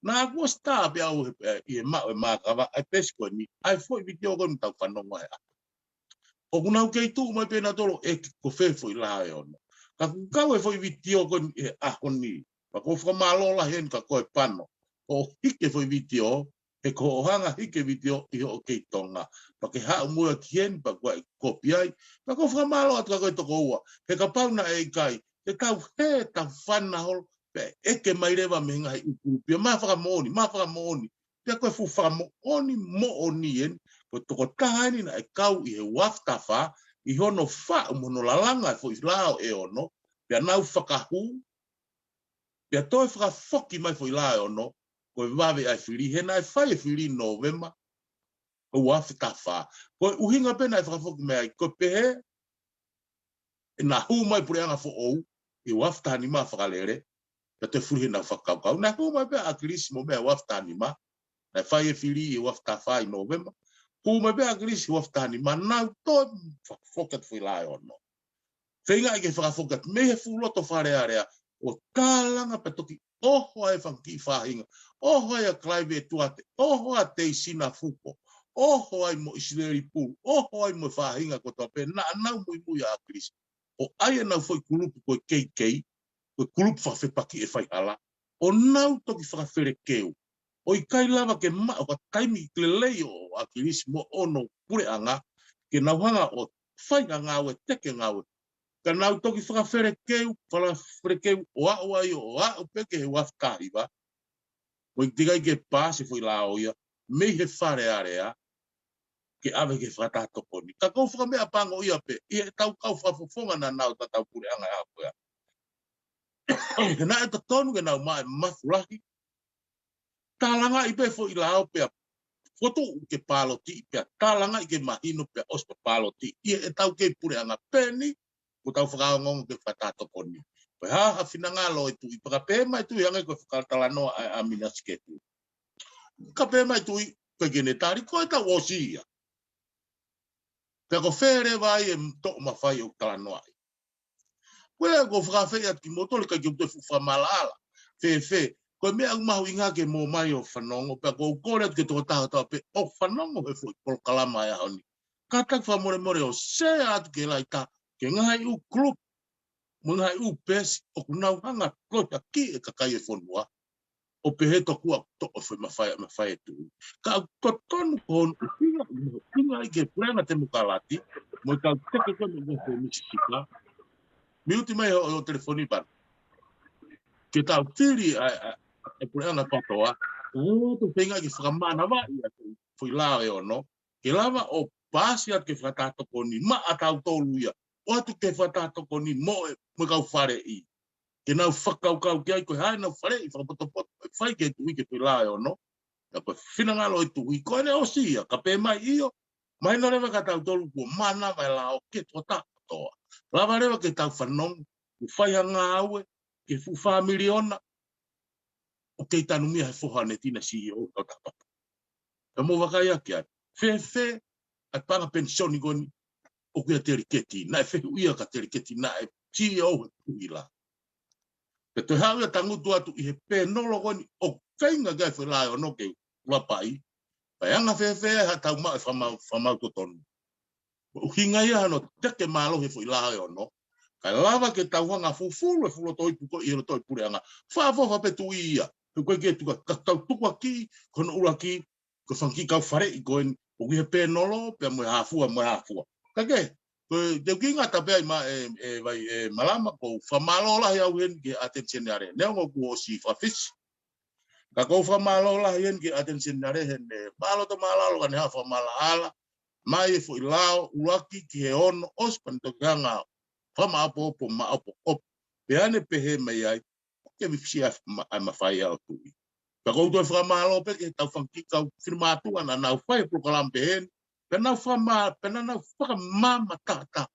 Naʻá ku ʻosi tā pē au he, e, ʻi he maʻu e mākava, e pesi ko eni, ʻa e foʻi vitiō ko eni ʻoku tau fanongo ai ʻa. ʻOku nau kei tuʻu mai pē nautolu ʻo ʻeke ko fē e foʻi lao ʻe ono. Ka kuo kau e foʻi vitiō ko eni he ʻaho ni. Pea ʻoku ou fakamālō lahi eni kia koe Pano. ʻO hiki e foʻi vitiō, He ko hoʻo hanga hiki e vitiō ʻi hoʻo kei Tonga. Pea ke haʻu mo ia ki heni, pea ko e kopi ai. Pea ko e fakamālō atu kia koe tokoua. He kapau naʻe ʻikai, ke tau hē, tau fana holo, pea ʻeke mai leva mei he ngaahi ʻū kulupu ia, maʻa fakamoʻoni, maʻa fakamoʻoni. Pea ko e fuʻu fakamoʻoni, moʻoni eni, ko e tokotaha eni naʻe kau ʻi he uaafe taha fā, ʻi hono faʻu mo hono lalanga e foʻi lao ʻe ono, pea nau fakahū, pea toe fakafoki mai foʻi lao ʻe ono, ko e vave ʻa e fili, he naʻe fai e fili Nōvema, ʻo e uaafe taha fā. Ko e ʻuhinga pē naʻe fakafoki mai ai, ko e pehē, ʻe na hū mai puleʻanga foʻou, ʻi he uaafe taha nima fakalele, pea toe fuli heʻenau fakakaukau. Naʻe hū mai pē ʻa ʻAkilisi mo meʻa uaafe taha nima, naʻe fai e fili ʻi he uaafe taha fā ʻi Nōvema. Hū mai pē ʻa ʻAkilisi uaafe taha nima, nau toe fakafoki atu foʻi lao ʻe ono. Feingaʻi ke fakafoki atu mei he fuʻu loto Fale Alea, ʻo tālanga pea toki ʻoho ai e fanga kiʻi faʻahinga, ʻoho ai ʻa Clive Tuate, ʻoho ai ʻa Teisina Fuko, ʻoho ai mo ʻIsileli Pulu, ʻoho ai mo e faʻahinga kotoa pē naʻa nau muimui ʻa ʻAkilisi. ʻO ʻai ʻenau foʻi kulupu ko e K K, ko e kulupu fakafepaki ʻe faihala, ʻo nau toki fakafelekeu. ʻO ʻikai lava ke maʻu ha taimi lelei ʻo ʻAkilisi mo hono puleʻanga, ke nau hanga ʻo fai ha ngāue, teke ngāue. Ka nau toki fakafelekeu, fakafelekeu ʻo aʻu ai ʻo aʻu pē ki he uaafe taha hiva. Mo e teʻeki ai ke paasi e foʻi lao ia, mei he Fale Alea, ke ʻave ki he fakataha tokoni. Ka ʻoku ou fakameʻapangoʻia pē, ʻi heʻetau kau fakafofonga naʻa nau tatau puleʻanga ʻa ko ia. He naʻe totonu ke nau maʻu e mafu lahi, tālangaʻi pē foʻi lao pea fokotuʻu ke pāloti, pea tālangaʻi ke mahino pea ʻosi pea pāloti. ʻI heʻetau kei puleʻanga pē eni, ko ʻetau fakaongoongo ki he fakataha tokoni. Ko e hā ha finangalo e tuʻi, pea ka pehē mai e tuʻi hangē ko e fakatalanoa ʻa, ʻa Minasiketu. Ka pehē mai e tuʻi, ko e ke ne tali, ko ʻetau ʻosi ia. Pea ko fē leva ai e toʻo mafai ʻoku talanoaʻi. Ko e ʻoku ou fakaafeʻi atu kimoutolu kae ke u toe fuʻu fakamaʻalaʻala. Fēfē, ko e meʻa ʻoku mahuʻinga ke mou ō mai ʻo fanongo, pea ʻoku ou kole atu ki he tokotaha kotoa pē ʻoku fanongo he foʻi polokalama ʻo e ʻaho ni. Kātaki fakamolemole ʻo share atu ki he laita, ki he ngaahi ʻū kulupu, mo e ngaahi ʻū peesi ʻoku nau hanga ʻo toʻo hake e kakai e fonua. ʻO pehē tokua ʻoku toʻo e foʻi mafai, mafai e tuʻi. Ka ʻoku totonu ko hono ʻuhinga, ʻuhinga ʻi he puleʻanga temokalati, mo e kau teke ko ē mei he Misi Sika. Miuti mai hoʻo, hoʻo telefoni pea ke tau fili ʻa e, ʻa e, ʻa e puleʻanga kotoa. ʻO tau feinga ke fakamanavaʻi ʻa e foʻi lao ʻe ono. Ke lava ʻo paasi atu ki he fakataha tokoni maʻa tautolu ia. ʻOatu ki he fakataha tokoni mo e, mo e kau faleʻi. Ke nau fakakaukau ki ai ko e hā ʻenau faleʻi fakapotopoto ʻe fai ki he tuʻi ki he foʻi lao ʻe ono. Ka ko e finangalo e tuʻi ko ʻene ʻosi ia, ka pehē mai ʻio, mahino leva kia tautolu kuo manava e lao ki he tokotaha kotoa. Lava leva ke tau fanongo, kuo fai ha ngāue, ki he fuʻu fā miliona, ʻoku kei tanumia he foha ʻo e Tina C E O ʻo Tapa. Ka mou vakai ʻaki ai. Fēfē ʻa e paʻanga penisoni ko eni ʻoku ʻia Teliketi, naʻe fehuʻia kia Teliketi, naʻe C E O he kuhila. Pea toe haʻu ia tangutu atu ʻi he pēnolo ko eni ʻoku feinga ke ʻai foʻi lao ʻe ono ke ulapaʻi. Pea ʻe anga fēfē ha tau maʻu e fakamau, fakamau totonu. ʻUhinga ia hano teke mālohi e foʻi lao ʻe ono. Kae lava ke tau hanga fufulu e fuʻu loto ipu ko ē ʻi he loto ʻi puleʻanga. Fakaʻofoʻofa pē tuʻi ia. He ko e ke tuka, ka tau tukuakiʻi, ko hono ʻuluaki, ko e fanga kiʻi kau faleʻi ko eni, ʻoku ʻi he pēnolo, pea mo e hā fua, mo e hā fua. Ka ke, ko e te u kiʻi ngata pē ai ma, e, e, vai, e, Malama, ʻoku ou fakamālō lahi au heni ki he ʻAteni Seniale. Neongo kuo ʻosi fakafisi. Ka ʻoku ou fakamālō lahi heni ki he ʻAteni Seniale heni, mālō ʻetau mālōlō ka ne hanga ʻo fakamaʻalaʻala mai e foʻi lao ʻuluaki ki he ono ʻosi pea ne toki hanga ʻo fakamaʻopoʻopo, maʻopoʻopo. Pea ne pehē mai ai, ʻoku ke mifisia ma-, ʻa e mafai ʻa e tuʻi. Pea ʻoku ou toe fakamālō pē ki he tau fanga kiʻi kau finemātuʻa naʻa nau fai e polokalama pehē ni, pea nau fakama-, pea naʻa nau fakamāmā tahataha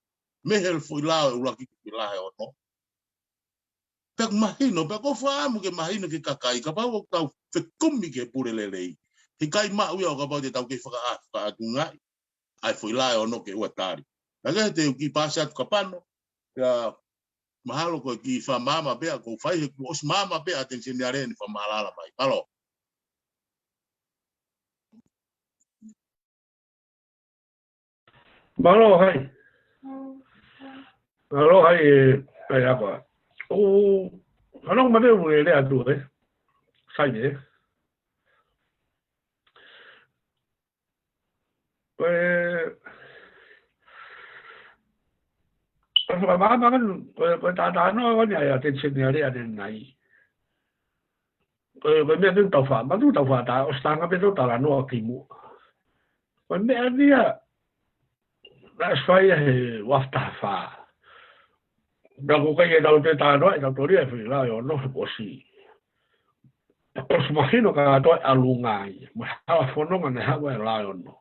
mei he foʻi lao ʻuluaki ki he foʻi lao ʻe ono. Pea ʻoku mahino, pea ʻoku ou fakaʻamu ke mahino ki he kakai, kapau ʻoku tau fekumi ki he pule lelei. He ʻikai maʻu ia ʻo kapau te tau kei faka-, fakaʻatungaʻi ʻa e foʻi lao ʻe ono ke ʻoua tali. Ka ke te u kiʻi paasi atu kia Pano, pea mahalo ko e kiʻi fakamaama pē ʻoku ou fai he kuo ʻosi maama pē ʻa e ʻAteni Seniale ni fakamaʻalaʻala mai. Mālō. Mālō hai. Mālō hai e, hai ako. ʻO, ʻanau mate u lele atu e. Sai e. Ko e, ko e fakamahamaha, ko e, ko e talanoa ko eni ʻa e ʻAtenisione ʻAlea ʻanenai. Ko e, ko e meʻa pē tau faʻa, matu tau faʻa tā, ʻosi tanga pē tau talanoa ki muʻa. Ko e meʻa eni ia, naʻe ʻosi fai ia he ua afe taha fā. Naʻa ko ē ʻikai ke tau toe talanoa, ʻe tau tolia e foʻi lao ʻe ono he kuo ʻosi. ʻOsi mahino kātoa e ʻalunga ia, mo e hala fononga naʻe haʻu ai e lao ʻe ono.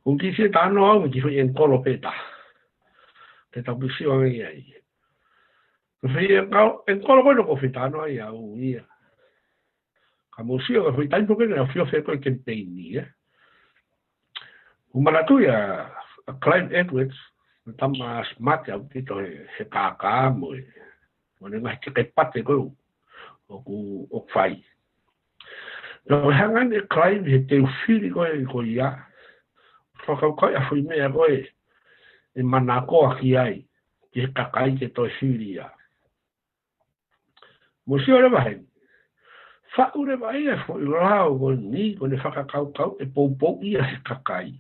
ʻOku ou kiʻi fie talanoa au ki he foʻi ʻengikolo pē taha. Te tau pisi o ange ai. Ko e foʻi ʻengikolo, ʻengikolo ko ē naʻa ku fie talanoa ai au ia. Ka mou sio ko e foʻi taimi ko ē naʻe ofiofi ko ē e kemipeini, ē. ʻOku ou manatuʻi ʻa, ʻa Clive Edwards, mo e tama smart ʻaupito he, he kākā mo e, mo ʻene ngaahi keke pate ko ē ʻoku, ʻoku fai. Naʻe hanga ʻe Clive he teu fili ko ē ko ia, fakakaukau ʻa e foʻi meʻa ko ē ʻe manakoa ki ai, ki he kakai ke toe fili ia. Mou sio leva heni. Faʻu leva ia e foʻi lao ko eni, ko ʻene fakakaukau ʻe poupou ia he kakai.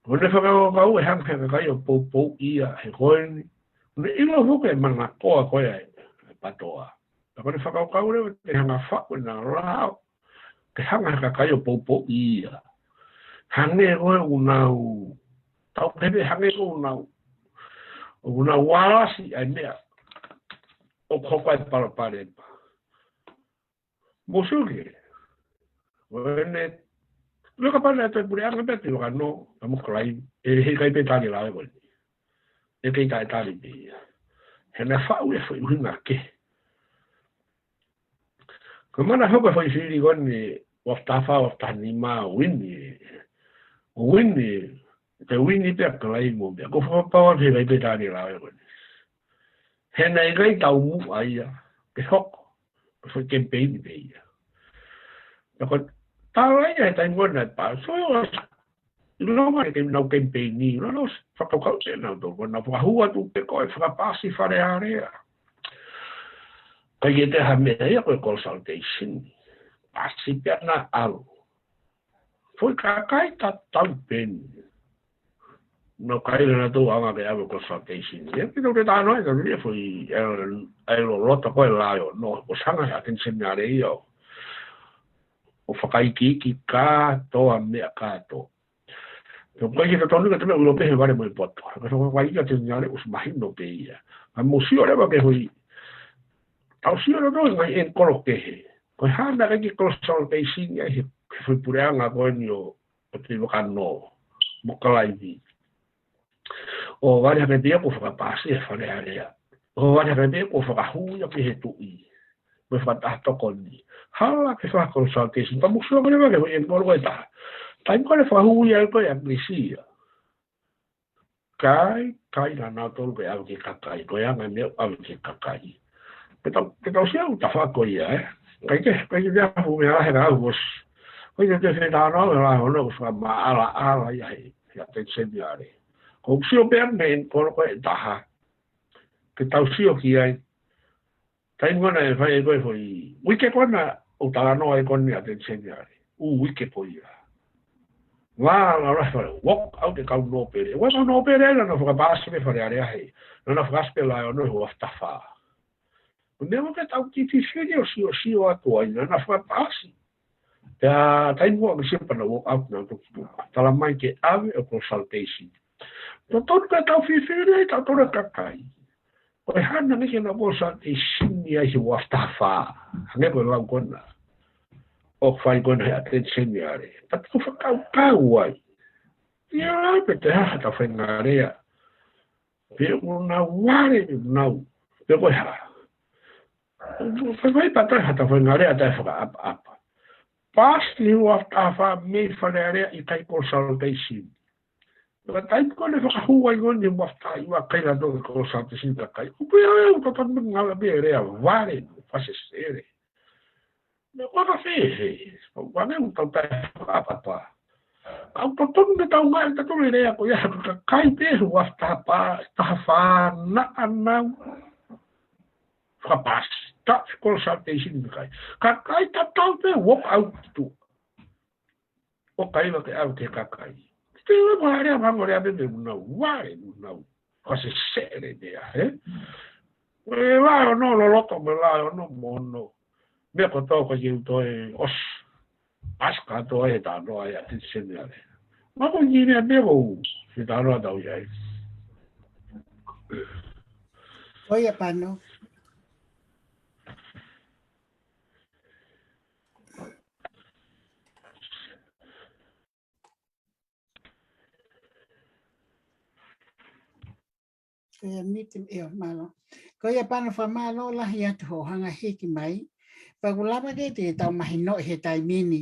Ko ʻene fakakaukau ʻe hanga he kakai ʻo poupou ia he ko eni. ʻOku ne ʻilo foki e manakoa ko ē ʻa e, ʻa e PTOA. Ka ko ʻene fakakaukau leva ke hanga faʻu ʻena lao ke hanga he kakai ʻo poupou ia. Hangē ko ē ʻoku nau, tau pehē hangē ko ē ʻoku nau, ʻoku nau alasi ʻa e meʻa ʻoku hoko ai e palopalema. Mou sio ki he, ʻo ʻene, leka pana e toe puleʻanga pē ʻa Tuʻivakanō, ka mo Clive, ʻe he ʻikai pē tali e lao ko eni. ʻE kei taʻetali pē ia. He naʻe faʻu e foʻi ʻuhinga kehe. Ko e mana hoko e foʻi fili ko eni, ua afe taha fā, ua afe taha nima, uini. Uini, te uini pē ʻa Clive mo meʻa. Ko fakapapau atu he ʻikai pē tali e lao ko eni. He naʻe ʻikai taumuʻa ia ke hoko. Ko e foʻi kemipeini pē ia. Naʻa ko e tala ia he taimi ko ē naʻe pā. So, ʻilonga ke nau kemipeini, ʻilonga ʻosi fakakaukau pē nautolu, ko ʻenau fakahū atu pē ko e fakapaasi Fale Alea. ʻIkai ke toe ha meʻa ia ko e consultation. Paasi pē ia naʻa ʻalu. Foʻi kakai tatau pē eni. Naʻe ʻikai ke nau toe ʻaonga ke ʻave consultation. Ia ke tau te talanoa, ʻe tau lia foʻi, ʻe, ʻe loloto ko ē lao ʻe ono, ʻosi hanga he ʻAtenisione ʻAlea ʻo, ʻo fakaikiiki kātoa meʻa kātoa. Pea ʻoku ʻikai ke totonu ke te meʻa ʻilo pē he vale mo e poto. Ka tau fakaʻaongaʻi ʻAtenisione ʻAlea ʻosi mahino pē ia. Ka mou sio leva ki he foʻi, tau sio leva ki he ngaahi ʻengikolo kehe. Ko e hā naʻe ʻikai ke consultation ia he, he foʻi puleʻanga ko eni ʻo, ʻo Tuʻivakanō mo Clive. ʻO vale hake pē ia kuo fakapaasi e Fale Alea. ʻO vale hake pē ia kuo fakahū ia ki he tuʻi. Mo e fakataha tokoni. Hala ke fai consultation. Ka mou sio leva ki he foʻi ʻengikolo ko ē taha. Taimi ko ē naʻe fakahū ia ko ē ʻa ʻAkilisi ia. ʻIkai, ʻikai naʻa nau tolu ke ʻave ki he kakai. Ko e anga e meʻa ʻave ki he kakai. Pea tau, pea tau sio ʻoku tafa ko ia, ē. ʻIkai ke, ʻikai ke te afu meʻa he ka au ʻosi. ʻIkai ke te fenānau he lao ʻe ono ʻoku fakamaʻalaʻala ia he, he ʻAtenisione ʻAlea. Ko ʻeku sio pē ʻa e ʻengikolo ko ē taha. Ke tau sio ki ai. Taimi ko ē naʻe fai ai ko ē foʻi uike ko ē naʻa ku talanoa ai ko eni ʻAtenisione ʻAlea. Ū uike ko ia. Ua la la fale, walk out e kau nōpele. Ua kau nōpele naʻa nau fakapaasi pē Fale Alea he. Naʻa nau fakapaasi pē lao ʻe ono he ua afe taha fā. Ko e meʻa ko ē ke tau kiʻi fifili ʻo sio, sio atu ai naʻa nau fakapaasi. Pea taimi ko ē ʻa ʻAkilisi pea nau walk out naʻa nau toki tuku. Tala mai ke ʻave ʻo consultation. Totonu ke tau fifili ai, tau tolu e kakai. Ko e hā naʻe ʻikai ke nau consultation ia he ua afe taha fā. Hangē ko e lau ko ena. ʻOku fai ko ena he ʻAtenisione ʻAlea. Pea tau fakakaukau ai. Ia pe te hā haʻatau faingalea. Pe ʻoku nau vale, pe ʻoku nau. Pe ko e hā. Fai fai pea toe haʻatau faingalea taʻefakaʻapaʻapa. Paasi he ua afe taha fā mei Fale Alea ʻikai consultation. Ka taimi ko ē naʻe fakahū ai ko eni he ua afe taha hiva ʻikai la toki consultation kakai. ʻOku pehē ʻoku totonu ke ngāue pē lea vale, fakasesele. Meʻa ko ē ka fēfē, ʻoku ʻange ʻoku tau taʻefakaʻapaʻapa. Ka ʻoku totonu ke tau ngāue ʻe tautolu he lea ko ia ka kakai pē he ua afe taha fā, taha fā naʻa nau fakapaasi, taʻe consultation kakai. Kakai tatau pē walk out tuʻa. ʻo kaiva ke ʻave ki he kakai. Te u ʻai mo ha lea, mo ha lea pē mei ʻunau, vae ʻunau. Ka se sele pea, ē? Ko e vae ono loloto mo e vae ono mo ono. Meʻa kotoa ko ia ʻoku toe ʻosi. ʻAsi kātoa e talanoa ʻa e ʻAteni Seniale. Ma ko e ngili a meʻa ko u, he talanoa tau ʻi ai. Ko ia Pano. Ko ia miti, ʻio, mālō. Ko ia Pano, fakamālō lahi atu hoʻo hanga hiki mai. Pea ʻoku lava ke te tau mahinoʻi he taimi ni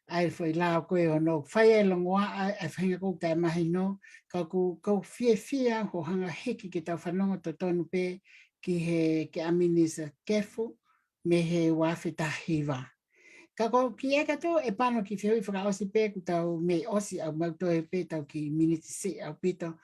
ʻa e foʻi lao ko ē ʻoku fai ai e longoaʻa, ʻa e faʻahinga ʻoku taʻemahino, ka ʻoku, ʻoku ou fiefia hoʻo hanga hiki ke tau fanongo totonu pē ki he, ki he ʻa Minisitā Kefu, mei he ua afe taha hiva. Ka ko e kiʻi ʻai kātoa ʻe Pano kiʻi fehuʻi fakaʻosi pea ʻoku tau mei ʻosi ʻa e mau toe pē tau kiʻi miniti siʻi ʻaupito.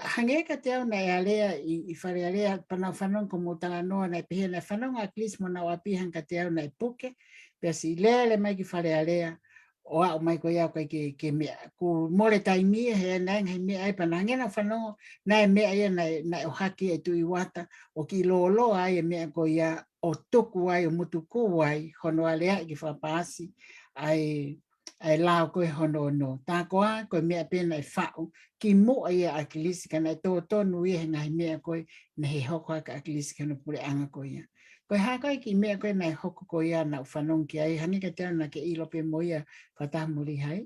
Hangē kiate au naʻe ʻi ai e lea ʻi, ʻi Fale Alea, pea naʻa ku fanongo ko hoʻomou talanoa naʻe pehē naʻe fanongo ʻa ʻAkilisi mo honau ʻapi, hangē kiate au naʻe puke, pea siʻi lele mai ki Fale Alea, ʻo aʻu mai ko ia ʻoku ʻikai ke, ke meʻa, kuo mole taimi ia he naʻe ngaahi meʻa ai pea naʻa ku hangē naʻa ku fanongo, naʻe meʻa ia naʻe, naʻe ʻohake ʻe Tuʻi Uata, ʻo kiʻi lōloa ai e meʻa ko ia ʻo tuku ai, ʻo mutuku ai, hono aleaʻi ke fakapaasi ʻa e, ʻa e lao ko ē hono ono. Tā koā, ko e meʻa pē naʻe faʻu, kimuʻa ia ʻa ʻAkilisi ka naʻe tōtonu ia he ngaahi meʻa ko ē, naʻe hoko hake ʻa ʻAkilisi ki hono puleʻanga ko ia. Ko e hā ko ē kiʻi meʻa ko ē naʻe hoko ko ia naʻa ku fanongo ki ai, hangē kiate au naʻa ke ʻilo pē mo ia fakataha mo Lihai.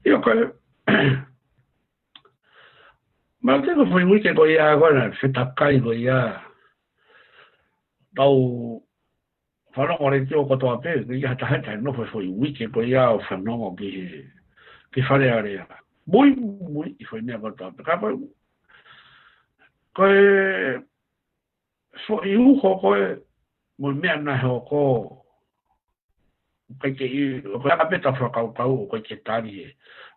ʻIo ko e, ma te ko e foʻi uike ko ia ko ena, fetakai ko ia. Tau fanongo letiō kotoa pē, ko ia ha taha ʻe taha ʻe nofo he foʻi uike ko ia ʻo fanongo ki he, ki Fale Alea. Muimui ʻi he foʻi meʻa kotoa pē. Ka ko e, ko e foʻi uho ko ē, mo e meʻa naʻe hoko. ʻOku ʻikai ke ʻi, ʻoku ʻikai pē tau fakakaukau, ʻoku ʻikai ke tali ʻe he,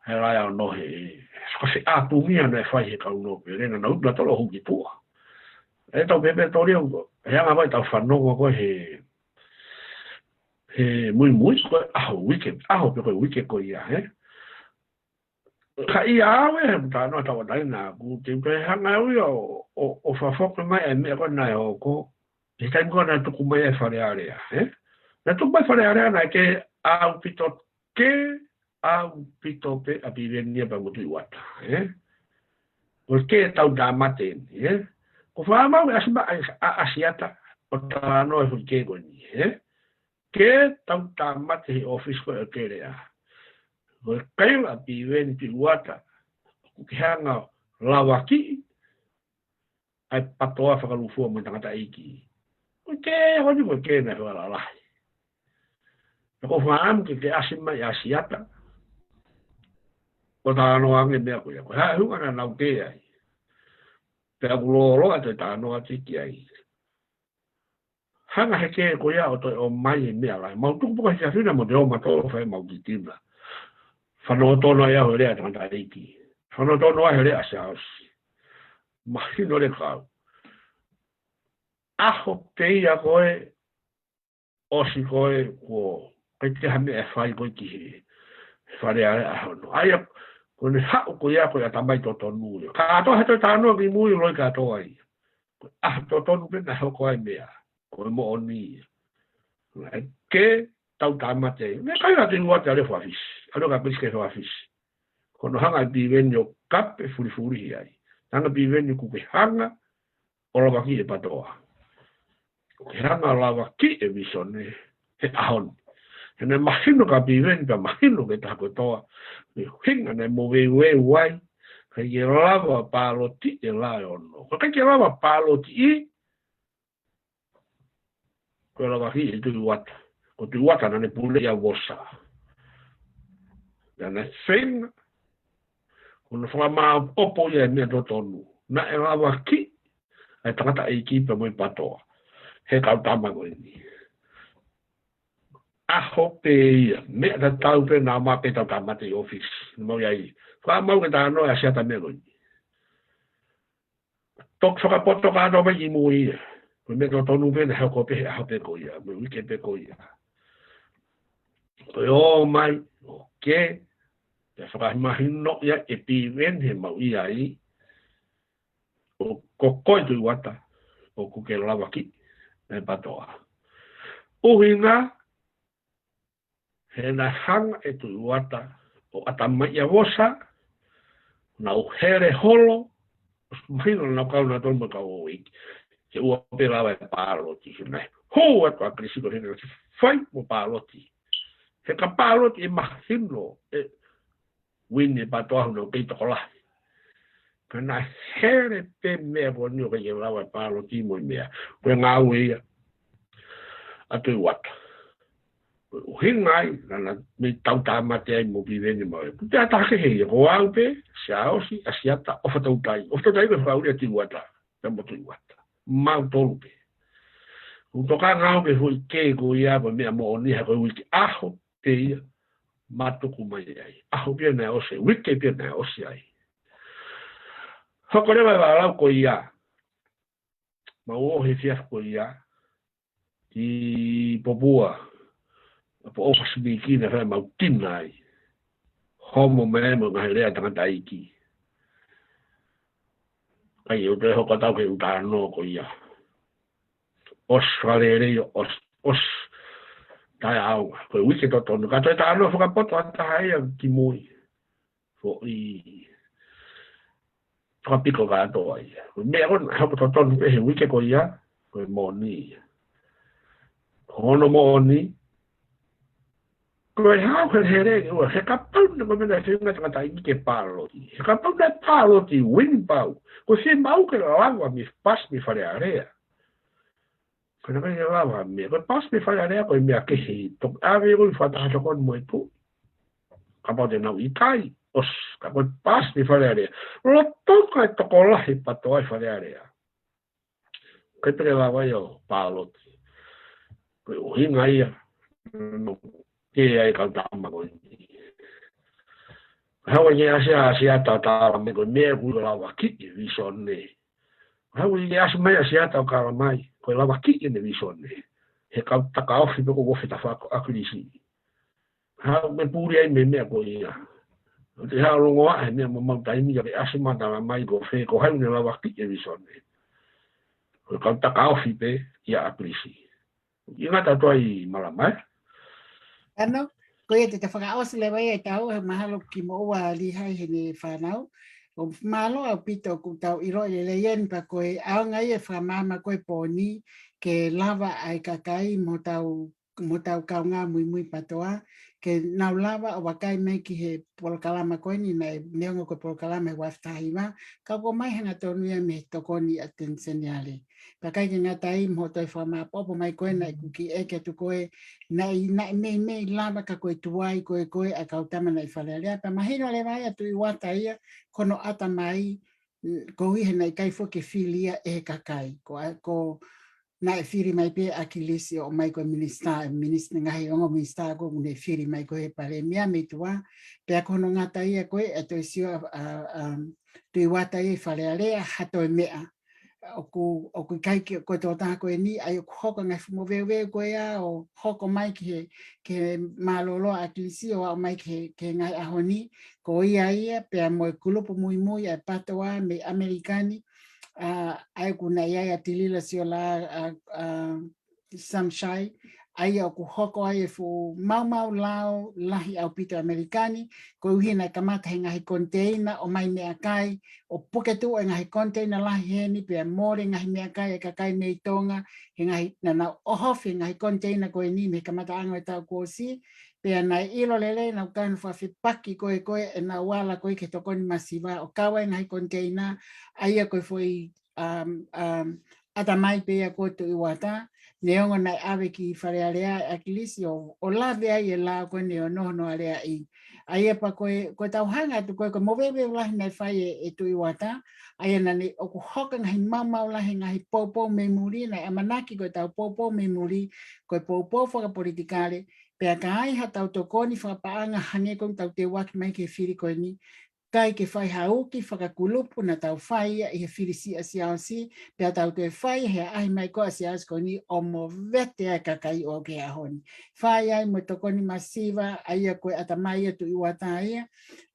he laea ono he, he fakafeʻātungia naʻe fai he kau nōpele, naʻa nau ʻutu nautolu ʻo hū ki tuʻa. ʻE tau pehē pē Tolio, he anga mai tau fanongo ko ē he, he muimui, ko e ʻaho uike, ʻaho pē ko e uike ko ia, ē? Ka ʻi ai e, he talanoa tau ʻai naʻa ku te u toe hanga au ia ʻo, ʻo, ʻo fakafoki mai e meʻa ko ē naʻe hoko. He taimi ko ē naʻe tuku mai e Fale Alea, ē? Naʻe tuku mai Fale Alea naʻe kē ʻaupito, kē ʻaupito pē ʻa Piveni ia pea mo Tuʻi Uata, ē? Ko e kē tau tāmate eni, ē? Ko e fakamau e ʻasi mai ʻa, ʻa, ʻAsiata ʻo talanoa e foʻi kē ko eni, ē? Kē tau tāmate he ʻōfisi ko ē ʻo e Lea. Ko e kaila ʻa Piveni Tuʻi Uata, ʻoku ke hanga ʻo lavakiʻi ʻa e PATOA fakalūkufua mo e tangataʻeiki. Ko e kē ko eni ko e kē naʻe fakalalahi. Naʻa ku fakaʻamu ke ke ʻasi mai ʻAsiata ʻo talanoa ange meʻa ko ia. Ko e hā e ʻuhinga naʻa nau kē ai. Pea ʻoku lōloa atu e talanoa atu ki ai. Hanga he kē ko ia ʻo toe ʻomai e meʻa lahi. Mau tuku pē ko e hiki ʻa Fina mo te oma tolo fai mau kitina. Fanongo tonu ai au he lea tangataʻeiki. Fanongo tonu ai he lea ʻa Siaosi. Mahino le kau. ʻAho pē ia ko ē ʻosi ko ē kuo ʻikai ke ha meʻa ʻe fai ko ē ki he, he Fale Alea ʻaho ono. ʻA ia, ko ʻene haʻu ko ia ko e ʻatamai totonu ia. Kātoa he toe talanoa ki mui loi kātoa ia. Ko e ʻaho totonu pē naʻe hoko ai meʻa. Ko e moʻoni ia. Naʻe kē tau tāmate. Meʻa kai atu i mua te ale fafisi. Ale ka pisi ke fafisi. Ko hono hanga ʻe Piveni ʻo kape fulifulihi ai. Hanga ʻe Piveni ʻoku ke hanga ʻo lavakiʻi e PATOA. ʻOku ke hanga ʻo lavakiʻi e visone he ʻaho ni. He naʻe mahino kia Piveni pea mahino ki he taha kotoa. Ko e ʻuhinga naʻe moveuveu ai. ʻIkai ke lava pālotiʻi e laea ono. Ko e ʻikai ke lava pālotiʻi, ko e lavakiʻi ʻe Tuʻi Uata. Ko Tuʻi Uata naʻa ne pule ia vosa. Naʻa ne feinga. Ko hono fakamāʻopoʻopo ia e meʻa totonu. Naʻe lavakiʻi ʻa e tangataʻeiki pea mo e PATOA. He kau tama ko eni. ʻAho pē ia. Meʻa tatau pē naʻa ma pē tau tāmate ʻi ʻōfisi. Mau ia i. Fakamau ke talanoa ʻa Siata meʻa ko eni. Toki fakapoto kātoa mai ki mui ia. Ko e meʻa totonu pē naʻe hoko pē he ʻaho pē ko ia, mo e uike pē ko ia. Ko e ō mai, ʻo kē, pea fakamahino ia ʻe Piveni he mau ʻi ai, ʻoku ko koe Tuʻi Uata, ʻoku ke lavakiʻi ʻa e PTOA. ʻUhinga, he naʻe hanga ʻe Tuʻi Uata ʻo ʻatamai ʻa Vosa, naʻa nau hele holo, ʻosi mahino naʻa nau kau nautolu mo e kau ʻo e ʻEiki. He ʻoua pē lava e pāloti, he naʻe hū atu ʻa ʻAkilisi ko ē he naʻe fai mo pāloti. He ka pāloti ʻe mahino ʻe Uini e PTOA he naʻa nau kei tokolahi. Ka naʻe hele pē meʻa ko eni ʻoku ʻikai ke lava e pāloti mo e meʻa. Ko e ngāue ia ʻa Tuʻi Uata. Ko e ʻuhinga ia naʻa na mei tautāmate ai mo Piveni mo e. Ko e taha kehe ia, ko au pē, Siaosi, ʻAsiata, ʻOfatoutai. ʻOfatoutai ko e fakaʻuli ʻa Tuʻi Uata. Pea mo Tuʻi Uata. Mautolu pē. ʻOku tokanga au pē foʻi kē ko ia ko e meʻa moʻoni, ha ko e uike, ʻaho pē ia. Matuku mai ai. ʻAho pē ia naʻe ʻosi, uike pē ia naʻe ʻosi ai. Hoko leva e vālau ko ia. Mau ō he efiafi ko ia ki Popua, ʻa Poʻofasiniki naʻe fai mau tina ai. Homo mai mo e ngaahi lea tangataʻeiki. ʻAi, ʻoku toe hoko atu au ki he ʻū talanoa ko ia. ʻOsi fakalelei, ʻosi, ʻosi taʻeʻaonga. Ko e uike totonu. Ka toe talanoa fakapoto ʻa taha ia kimui. Foʻi fakapiko kātoa ia. Ko e meʻa ko ē naʻe hoko totonu pē he uike ko ia, ko e moʻoni ia. Ko hono moʻoni, ko e hau he hele, ua, he kapau naʻe ko e meʻa naʻe feinga tangataʻeiki ke pāloti. He kapau naʻe pāloti, Uini pau. Ko e fiemaʻu ke lava mei, pasi mei Fale Alea. Ka naʻe ʻikai ke lava meʻa. Ko e pasi mei Fale Alea ko e meʻa kehe. Toki ʻave ko e fakataha tokoni mo e tuʻi. Kapau te nau ʻikai, ʻosi, ka ko e pasi mei Fale Alea. Lolotonga e tokolahi PTOA ʻi Fale Alea. ʻIkai pē ke lava ia ʻo pāloti. Ko e ʻuhinga ia, naʻa nau kē ai e kau tama ko eni. Haʻu ai ke ʻasi ʻa ʻAsiata ʻo tala mai ko e meʻa ʻoku lavakiʻi e visone. Haʻu ai ke ʻasi mai ʻAsiata ʻo tala mai, ko e lavakiʻi ʻene visone. He kau takaofi pē ko e ofi tafaʻaki ʻa ʻAkilisi. Haʻu ke puli ai mei he meʻa ko ia. ʻOua te haʻu ʻo longoaʻa he meʻa maumau taimi ka ke ʻasi mai ʻo tala mai ko fē, ko hai ʻoku ne lavakiʻi e visone. Ko e kau takaofi pē ia ʻa ʻAkilisi. ʻIkai ngata atu ai Malama, ē? Ano, ko ia te ta fakaʻosi leva ia ʻetau, he mahalo kimoua Lihai heʻene fānau. ʻOku mālō ʻaupito ʻoku tau ʻiloʻi lelei eni pea ko e ʻaonga ia e fakamaama ko ē pooni, ke lava ai kakai mo hotau, mo hotau kaungā muimui PTOA, ke nau lava ʻo vakai mai ki he polokalama ko eni naʻe, neongo ko e polokalama he ua afe taha hiva, ka ʻoku ʻomai hangatonu ia mei he tokoni ʻa e Teni Seniale. Pea ʻikai ke ngata ai mo hoʻo toe fakamāʻopoʻopo mai ko ē naʻe kuki ʻeke atu ko ē, naʻe, naʻe meimei lava ka ko e tuai ko ē ko ē ʻa e kau tama naʻe ʻi Fale Alea. Pea mahino leva ia ʻa Tuʻi Uata ia, ko hono ʻatamai, mm, koeʻuhi he naʻe ʻikai foki ke fili ia ʻe he kakai. Ko a, ko naʻe fili mai pē ʻa ʻAkilisi ʻo ʻomai ko e minisitā, minisitā, ngaahi ongo minisitā ko ē ʻoku ne fili mai ko ē he palēmia mei tuʻa. Pea ko hono ngata ia ko ē, ʻe toe sio ʻa, ʻa, ʻa Tuʻi Uata ia ʻi Fale Alea ha toe meʻa. ʻOku, ʻoku ʻikai ke, ko e tokotaha ko eni, ʻa ia ʻoku hoko e ngaahi fuʻu moveuveu ko ia ʻo hoko mai ki he, ki he mālōlō ʻa ʻAkilisi ʻo aʻu mai ki he, ki he ngaahi ʻaho ni, ko ia ia, pea mo e kulupu muimui ʻa e PTOA mei ʻAmelika ni, ʻa, ʻa ia ʻoku nau ʻi ai ʻa Tilila Siolā, ʻa, ʻa, Samshai, ʻa ia ʻoku hoko ai e fuʻu maumau lao lahi ʻaupito ʻAmelika ni, koeʻuhi naʻe kamata he ngaahi koniteina ʻomai meʻakai, ʻo puke tuʻu e ngaahi koniteina lahi heni, pea mole ngaahi meʻakai e kakai mei Tonga, he ngaahi, naʻa nau ʻohofi e ngaahi koniteina ko eni mei he kamataʻanga ʻo e taʻu kuo ʻosi, pea naʻe ʻilo lelei ʻenau kanu fakafepaki ko ē ko ē ʻenau ala ko ē ki he tokoni masiva, ʻo kau ai e ngaahi koniteina, ʻa ia ko e foʻi um, um, ʻatamai pē ia ko Tuʻi Uata, neongo naʻe ʻave ki Fale Alea ʻe ʻAkilisi ʻo, ʻo lave ai e lao ko eni ʻo nono aleaʻi. ʻA ia pea ko e, ko ʻetau hanga atu ko ē, ko e moveuveu lahi naʻe fai ʻe, ʻe Tuʻi Uata, ʻa ia naʻa ne ʻoku hoko e ngaahi maumau lahi, ngaahi poupou mei muli, naʻe ʻamanaki ko ʻetau poupou mei muli, ko e poupou fakapolitikale, pea ka ai haʻatau tokoni fakapaʻanga hangē ko ʻetau teuaki mai ki he fili ko eni, ʻikai ke fai ha uki fakakulupu naʻa tau fai ia ʻi he fili siʻa Siaosi, pea tau toe fai he ʻaʻahi mai ko ē ʻa Siaosi ko eni ʻo movete ai e kakai ʻo aʻu ki he ʻaho ni. Fai ai mo e tokoni masiva ʻa ia ko e ʻatamai ʻa Tuʻi Uata ia,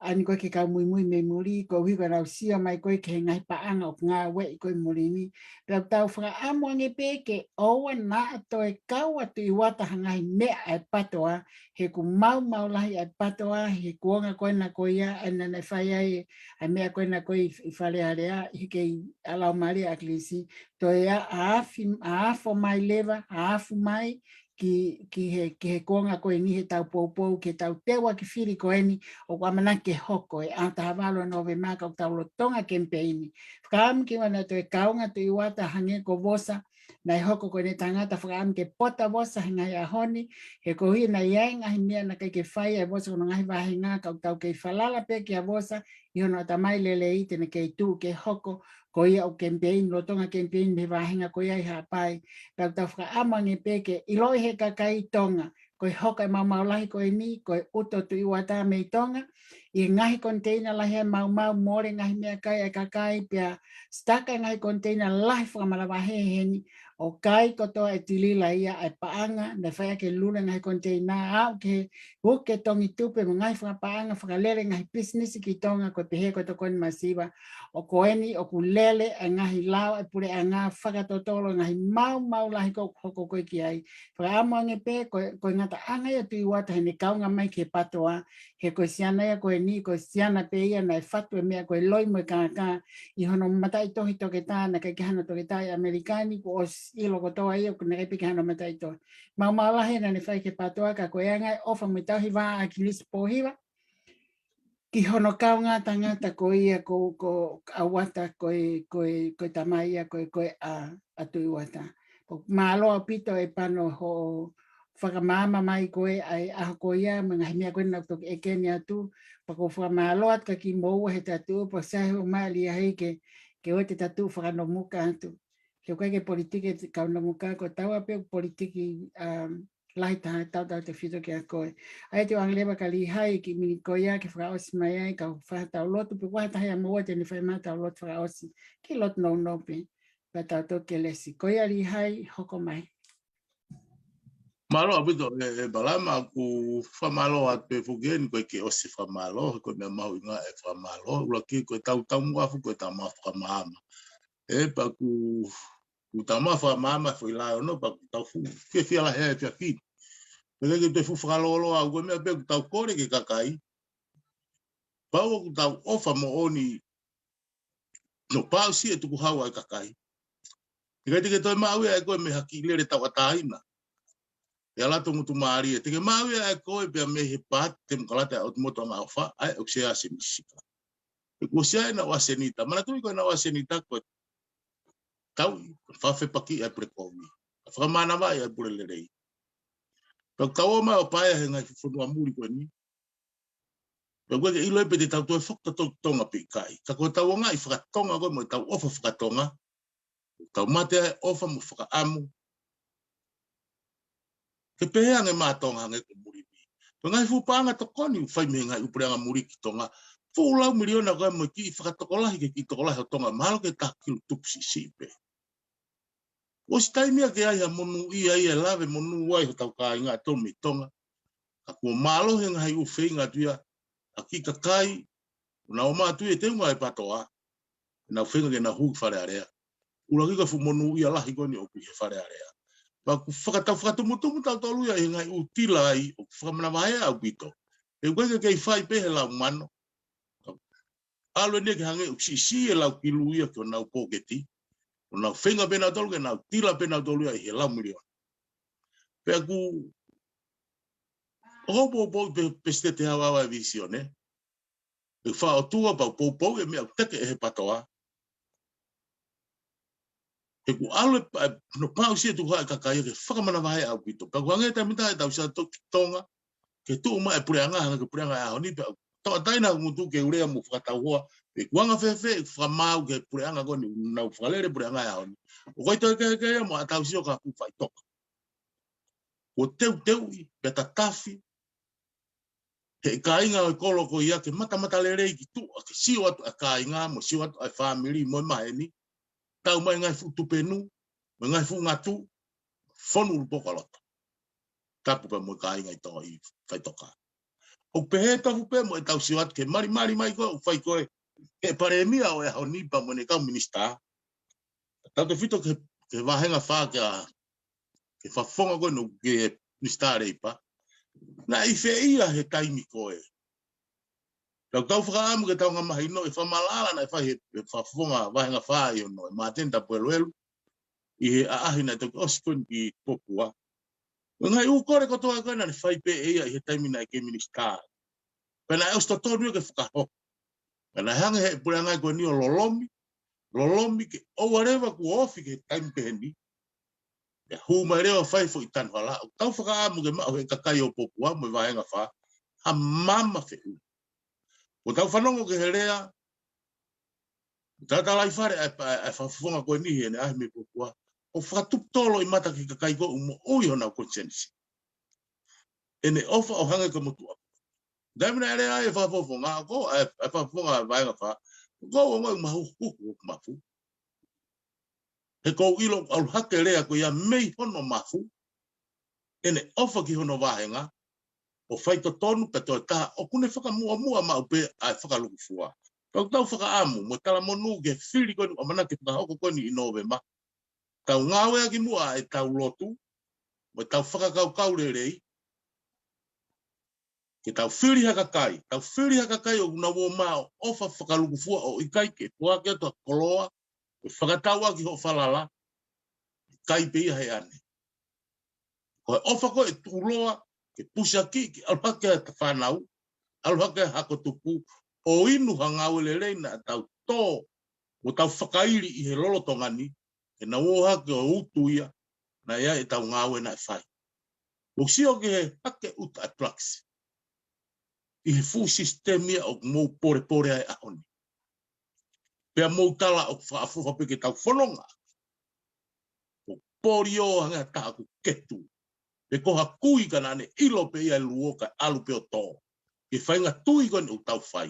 ʻa eni ko ē ki he kau muimui mei muli, koeʻuhi ko ʻenau sio mai ko ē ki he ngaahi paʻanga ʻoku ngāueʻi ko ē muli ni. Pea ʻoku tau fakaʻamu ange pē ke ʻoua naʻa toe kau atu ʻi Uata ha ngaahi meʻa ʻa e PATOA, he ʻoku maumau lahi ʻa e PATOA he kuonga ko ena ko ia, ʻa ia naʻe fai ai ʻa e meʻa ko ena ko ē ʻi, ʻi Fale Alea, ʻi he kei ʻa Laumālie ʻAkilisi, toe ʻa, ʻa afi, ʻa afo mai leva, ʻa afu mai ki, ki he, ki he kuonga ko eni heʻetau poupou, ki heʻetau teuaki fili ko eni ʻoku ʻamanaki ke hoko he ʻaho taha valu ʻo Nōvema ka ʻoku tau lolotonga kemipeini. Fakaʻamu ke ʻoua naʻa toe kaunga Tuʻi Uata hangē ko Vosa, naʻe hoko ko ʻene tangata, fakaʻamu ke pota Vosa he ngaahi ʻaho ni, he koeʻuhi naʻe ʻi ai e ngaahi meʻa naʻe ʻikai ke fai ʻe Vosa ki hono ngaahi vāhenga, ka ʻoku tau kei falala pē kia Vosa ʻi hono ʻatamai lelei te ne kei tuʻu ke hoko ko ia ʻoku kemipeini, lolotonga kemipeini mei he vāhenga ko ia ʻi Haʻapai. Pea ʻoku tau fakaʻamu ange pē ke ʻiloʻi ʻe he kakai Tonga ko e hoko e maumau lahi ko eni, ko e ʻuto Tuʻi Uata mei Tonga, ʻi he ngaahi koniteina lahi ʻa e maumau, mole e ngaahi meʻakai ʻa e kakai, pea sitaka e ngaahi koniteina lahi fakamanavahē heni, ʻo kai kotoa e tilila ia ʻa e paʻanga naʻe fai ʻaki e lulu e ngaahi koniteina, aʻu ki he uke tongi tupe mo e ngaahi fakapaʻanga, fakalele e ngaahi pisinisi ki Tonga, ko e pehē ko e tokoni masiva. ʻO ko eni ʻoku lele e ngaahi lao ʻa e puleʻanga fakatotolo e ngaahi maumau lahi ko ē ʻoku hoko ko ē ki ai. Fakaʻamu ange pē ko e, ko e ngataʻanga ia ʻo Tuʻi Uata heʻene kaunga mai ki he PATOA, he ko e siana ia ko eni, ko e siana pē ia naʻe fatu e meʻa ko e loi mo e kākā ʻi hono mataʻitohi toketā, naʻe ʻikai ke ʻi ai hano toketā ʻi ʻAmelika ni, kuo ʻosi ʻilo kotoa ia ʻoku ʻikai pē ke ʻi ai hano mataʻitohi. Maumau lahi naʻa ne fai ki he PATOA, ka ko e anga e ʻofa mo e tauhi vā ʻa ʻAkilisi Pōhiva ki hono kaungā tangata ko ia ko, ko ʻa Uata, ko e, ko e, ko e tamai ia ko e, ko e ʻa, ʻa Tuʻi Uata. ʻOku mālō ʻaupito e pano hoʻo fakamaama mai ko ē ʻa e ʻaho ko ia mo e ngaahi meʻa ko ē naʻa ku toki ʻeke ni atu. Pea ʻoku ou fakamālō atu kia kimoua he tau tuʻu, pea ʻosi ʻomai ʻa Liahei ke, ke ʻoua te tau tuʻu fakanomuka atu. He ʻoku ʻikai ke politiki e kau Nomuka, ko taua pē ʻoku politiki, um, lahi taha tautautefito kia koe. ʻA ia te u ʻoange leva kia Liahei e kiʻi miniti ko ia ke fakaʻosi mai ai, ka u fai ha tau lotu, pe ʻoku ʻi ai ha taha ia mo ʻoua te ne fai mai ha tau lotu fakaʻosi. Kiʻi lotu nounou pē, pea tau toki kelesi. Ko ia Liahei, hoko mai. Mālō ʻaupito ē, ē Palama, ʻoku fakamālō atu pē foki eni, ʻoku ʻikai ke ʻosi e fakamālō, he ko e meʻa mahuʻinga e fakamālō, ʻuluaki ko e tau taumuʻa foki ko e tau maʻu fakamaama. Ē, pea ʻoku, ʻoku tau maʻu fakamaama foʻi lae ono, pea ʻoku tau fuʻu fiefia lahi he efiafi ni. Pea ʻikai ke toe fuʻu fakalōloa au, ko e meʻa pē ʻoku tau kole ki he kakai. Pau ʻoku tau ʻofa moʻoni, no pau si e tukuhau ʻa e kakai. ʻIkai te ke toe maʻu ia ʻe koe mei ha kiʻi lele tauʻatāina. ʻE ala tongu tumālie. Te ke maʻu ia ʻe koe pea mei he paati temokalati ʻa e ʻOtu Motu ʻAngaʻofa, ʻa ē ʻoku Sea Semisi Sika. He kuo ʻosi ʻi ai ʻenau ʻasenita. Manatuʻi ko ʻenau ʻasenita ko e tauʻi, fakafepakiʻi ʻa e pule kovi. Fakamānavaʻi ʻa e pule lelei. Pea ʻoku tau ō mai ʻo paea he ngaahi fonua muli ko eni. Pea ʻoku ʻikai ke ʻilo pe te tau toe fakatotolo ki Tonga pe ʻikai. Ka ko e tau ongoʻi fakatonga ko ē mo e tau ʻofa fakatonga. Tau mate ai ʻofa mo fakaʻamu. Ke pehē ange maʻa Tonga hangē ko muli ni. Ko e ngaahi fuʻu paʻanga tokoni ʻoku fai mei he ngaahi ʻū puleʻanga muli ki Tonga. Fuʻu lau miliona ko ē mo e kiʻi fakatokolahi ki he kiʻi tokolahi ʻo Tonga. Mahalo ko e taha kilu tupu siʻisiʻi pē. ʻOsi taimi ia ke ʻi ai ha monūʻia ia ʻe lave monū ai hotau kāinga ʻe tonu mei Tonga. Ka kuo mālohi e ngaahi ʻū feinga atu ia ʻa e kiʻi kakai, ʻoku nau ō mai atu ʻi he teunga ʻo e PATOA, ʻenau feinga ke nau hū ki Fale Alea. ʻUluaki ko e fuʻu monūʻia lahi ko eni ʻoku ʻi he Fale Alea. Pea ʻoku fakatau fakatumutumu tautolu ia ʻi he ngaahi ʻū tila ai, ʻoku fakamanavahē ʻaupito. He ʻoku ʻikai ke kei fai pē he lau mano. ʻAlu eni ia ke hangē ʻoku siʻisiʻi e lau kilu ia ki honau pōketi. ʻOku nau feinga pē nautolu ke nau tila pē nautolu ia ʻi he lau miliona. Pea ʻoku ou poupou pe, Pesitete Hauʻaua e Vīsone. ʻE fakaʻotua pea u poupou e meʻa ʻoku teke ʻe he PATOA. He ʻoku ʻalu e pa-, no pau si e tukuhau ʻa e kakai ke fakamanavahē ʻaupito. Pea ʻoku hangē taimi taha ʻetau Sea toki Tonga, ke tuʻu mai e puleʻanga, hangē ko e puleʻanga ʻo e ʻaho ni, pea tauʻatāina hoku ngutu ke u lea mo fakatauhoa, pe ʻoku anga fēfē ʻeku fakamaau ki he puleʻanga ko eni, nau fakalele puleʻanga ʻo e ʻaho ni. ʻOku ʻikai toe kehekehe ia mo ʻa e tau sio ka ku faʻitoka. Kuo teuteuʻi, pea tatafi, he kāinga ʻo e kolo ko ia ke matamata lelei ki tuʻa, ke sio atu ʻa e kāinga, mo sio atu ʻa e fāmili, mo e maheni, tau mai ngaahi fuʻu tupenu, mo e ngaahi fuʻu ngatu, fonu ʻulupoko ʻa loto. Tapu pē mo e kāinga ʻi Tonga ʻi Faitoka. ʻOku pehē tapu pē mo ʻetau sio atu ke malimali mai ko ē, ʻoku fai ko ē, he palēmia ʻo e ʻaho ni pea mo ʻene kau minisitā. Tautefito ki he, ki he vāhenga fā ke a, ki he fakafofonga ko ē ʻoku ke minisitā leipa. Naʻe ʻi fē ia he taimi ko ē. Tau tau fakaʻamu ke tau ngali mahino e fakamaʻalaʻala naʻe fai he, he fakafofonga vāhenga fā ʻi hono, ʻe Māteni Tapueluelu, ʻi he ʻaʻahi naʻe toki ʻosi ko eni ki Popua. Ko e ngaahi ʻū kole kotoa ko ē naʻe fai pē ʻe ia ʻi he taimi naʻe kei minisitā. Pea naʻe ʻosi totonu ia ke fakahoko. Pea naʻe hanga ʻe he puleʻanga ko eni ʻo lolomi, lolomi ke ʻoua leva kuo ofi ki he taimi pehē ni. Pea hū mai leva ʻo fai foʻi tanu hala, ʻoku tau fakaʻamu ke maʻu ʻe he kakai ʻo Popua mo e vāhenga fā ha maama feʻunga. Kuo tau fanongo ki he lea, tatalaifale ʻa e, ʻa e, ʻa e fakafofonga ko eni heʻene ʻaʻahi mei Popua, ʻo fakatupu tolo ʻi mata ki he kakai ko ē ʻoku moʻui honau konisēnisi. ʻEne ʻofa ʻo hangē ko e motuʻa. Taimi naʻe lea ai e fakafofonga, ko e, e fakafofonga vāhenga fā, ko e ongoʻi mahuhuhu ʻoku mafu. He ʻoku ou ʻilo ʻalu hake lea ko ia mei hono mafu, ʻene ʻofa ki hono vāhenga, ʻo fai totonu pea toe taha, ʻoku ne fakamuʻomuʻa maʻu pē ʻa e fakalukufua. Tau tau fakaʻamu, mo e talamonū ki he fili ko eni ʻoku ʻamanaki ke fakahoko ko eni ʻi Nōvema. Tau ngāueʻaki muʻa ʻetau lotu, mo ʻetau fakakaukau lelei, ke tau fili ha kakai, tau fili ha kakai ʻoku nau ō mai ʻo ʻofa fakalukufua ʻo ʻikai ke foaki atu ha koloa, ke fakatau ʻaki hoʻo falala, ʻikai pē ia he ʻane. Ko e ʻofa ko ē ʻe tuʻuloa, ke pusiaki, ke ʻalu hake ʻa e fānau, ʻalu hake ʻa e hako tupu, ʻo inu ha ngāue lelei naʻa tau tō, mo tau fakaili ʻi he lolotonga ni, ke nau ō hake ʻo utu ia, naʻe ʻi ai ʻetau ngāue naʻe fai. Mou sio ki he hake ʻuta ʻa e drugs. ʻI he fuʻu sisitemi ia ʻoku mou polepole ai ʻaho ni. Pea mou tala ʻoku fakaʻofoʻofa pē ke tau fononga. ʻOku polio hangē ha taha ʻoku ketu. Pe ko ha kui ka naʻa ne ʻilo pē ia e luo kae ʻalu pē ʻo tō. Ke fai e ngaahi tui ko eni ʻoku tau fai.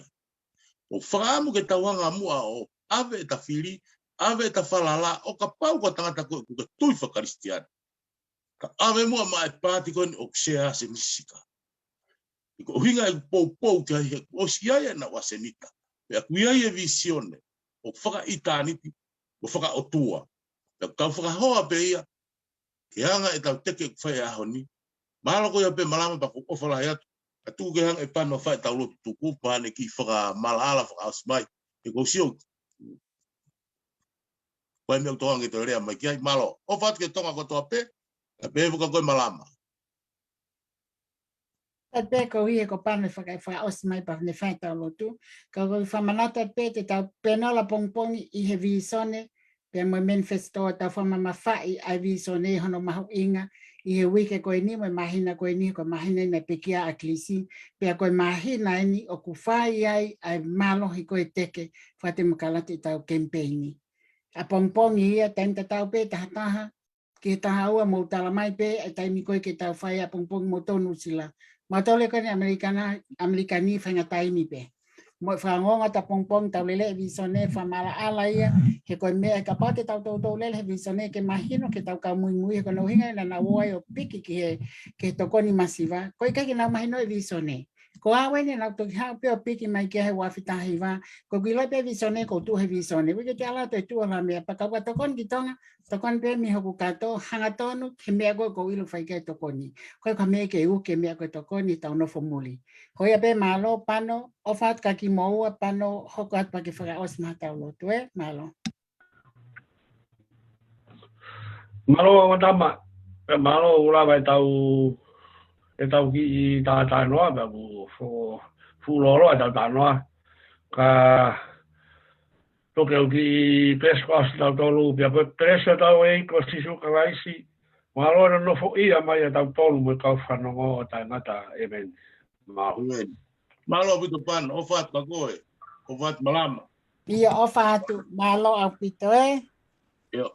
ʻOku fakaʻamu ke tau hanga muʻa ʻo ʻave ʻeta fili, ʻave ʻeta falala, ʻo kapau ko e tangata ko ē ʻoku ke tui fakakalisitiane. Ka ʻave muʻa maʻa e paati ko eni ʻoku Sea Senisika. Ko e ʻuhinga ʻeku poupou ki ai he kuo ʻosi ʻi ai ʻenau ʻasenita. Pea kuo ʻi ai e vīsone ʻoku fakaʻitāniti, ʻoku fakaʻotua. Pea ʻoku tau fakahoa pē ia, ke hanga ʻetau teke ʻoku fai he ʻaho ni. Mālō ko ia pē Malama pea ʻoku ou ʻofa lahi atu. Ka tuku ke hanga ʻe Pano ʻo fai ʻetau lotu tuku, pea ne kiʻi fakamaʻalaʻala fakaʻosi mai. He ʻoku ou sio, ʻoku ʻi ai e meʻa ʻoku tokanga ke toe lea mai ki ai, mālō. ʻOfa atu ki he Tonga kotoa pē, ka pehē foki kia koe Malama. Pea pē ko ia ko Pano ʻe faka-, fakaʻosi mai pea ne fai ʻetau lotu. Ka ʻoku ou fakamanatu atu pē te tau penola pongipongi ʻi he vīsone, pea mo e manifesto ʻo tau fakamamafaʻi ʻa e vīsone ʻi hono mahuʻinga ʻi he uike ko eni, mo e māhina ko eni, ko e māhina naʻe pekia ʻa Kilisi, pea ko e māhina eni ʻoku fai ai ʻa e mālohi ko ē teke fakatemokalati ʻetau kemipeini. ʻApongipongi ia, taimi tatau pē, taha taha ki he taha ua, mou tala mai pē e taimi ko ē ke tau fai ʻapongipongi mo tonu sila. Mautolu ko eni ʻAmelika na, ʻAmelika ni faʻahinga taimi pē. Mo e fakaongoongo atu ʻapongipongi tau lele e vīsone, fakamaʻalaʻala ia, he ko e meʻa ʻe kapau te tau toutou lele he vīsone ke mahino ki heʻetau kau muimui, he ko hono ʻuhinga naʻa nau ō ai ʻo piki ki he, ki he tokoni masiva. ʻOku ʻikai ke nau mahino e vīsone. Ko au eni naʻa ku toki haʻu pē ʻo piki mai ki he ua afe taha hiva. Ko ʻeku ʻilo pē vīsone, ʻoku ou tuʻu he vīsone. ʻOku ʻikai ke te ala ʻo toe tuʻu ʻa e meʻa, pea kapau ʻoku ke tokoni ki Tonga, tokoni pē mei hoku kato, hanga tonu ki he meʻa ko ē ʻoku ou ʻilo ʻoku fai ki ai e tokoni. Ko e ka meʻa ke u ke meʻa ko e tokoni ʻetau nofo muli. Ko ia pē, mālō Pano, ʻofa atu kia kimoua Pano, hoko atu pea ke fakaʻosi mai ʻetau lotu ē, mālō. Mālō Matama, mālō ʻoku lava ʻetau, ʻetau kiʻi talanoa, pea ʻoku fuʻu lōloa ʻetau talanoa. Ka toki ʻoku ou kiʻi pēsi ko ʻetau tolu, pea ko e pēsi ʻetau ʻEiki ko Sīsū Kalaisi, mālō ʻene nofoʻia mai ʻetau tolu mo e kau fanongo ʻo taʻengata. ʻĒmeni. Mālō. ʻĒmeni. Mālō ʻaupito Pano, ʻofa atu kia koe, ʻofa atu Malama. ʻIo, ʻofa atu, mālō ʻaupito ē. ʻIo.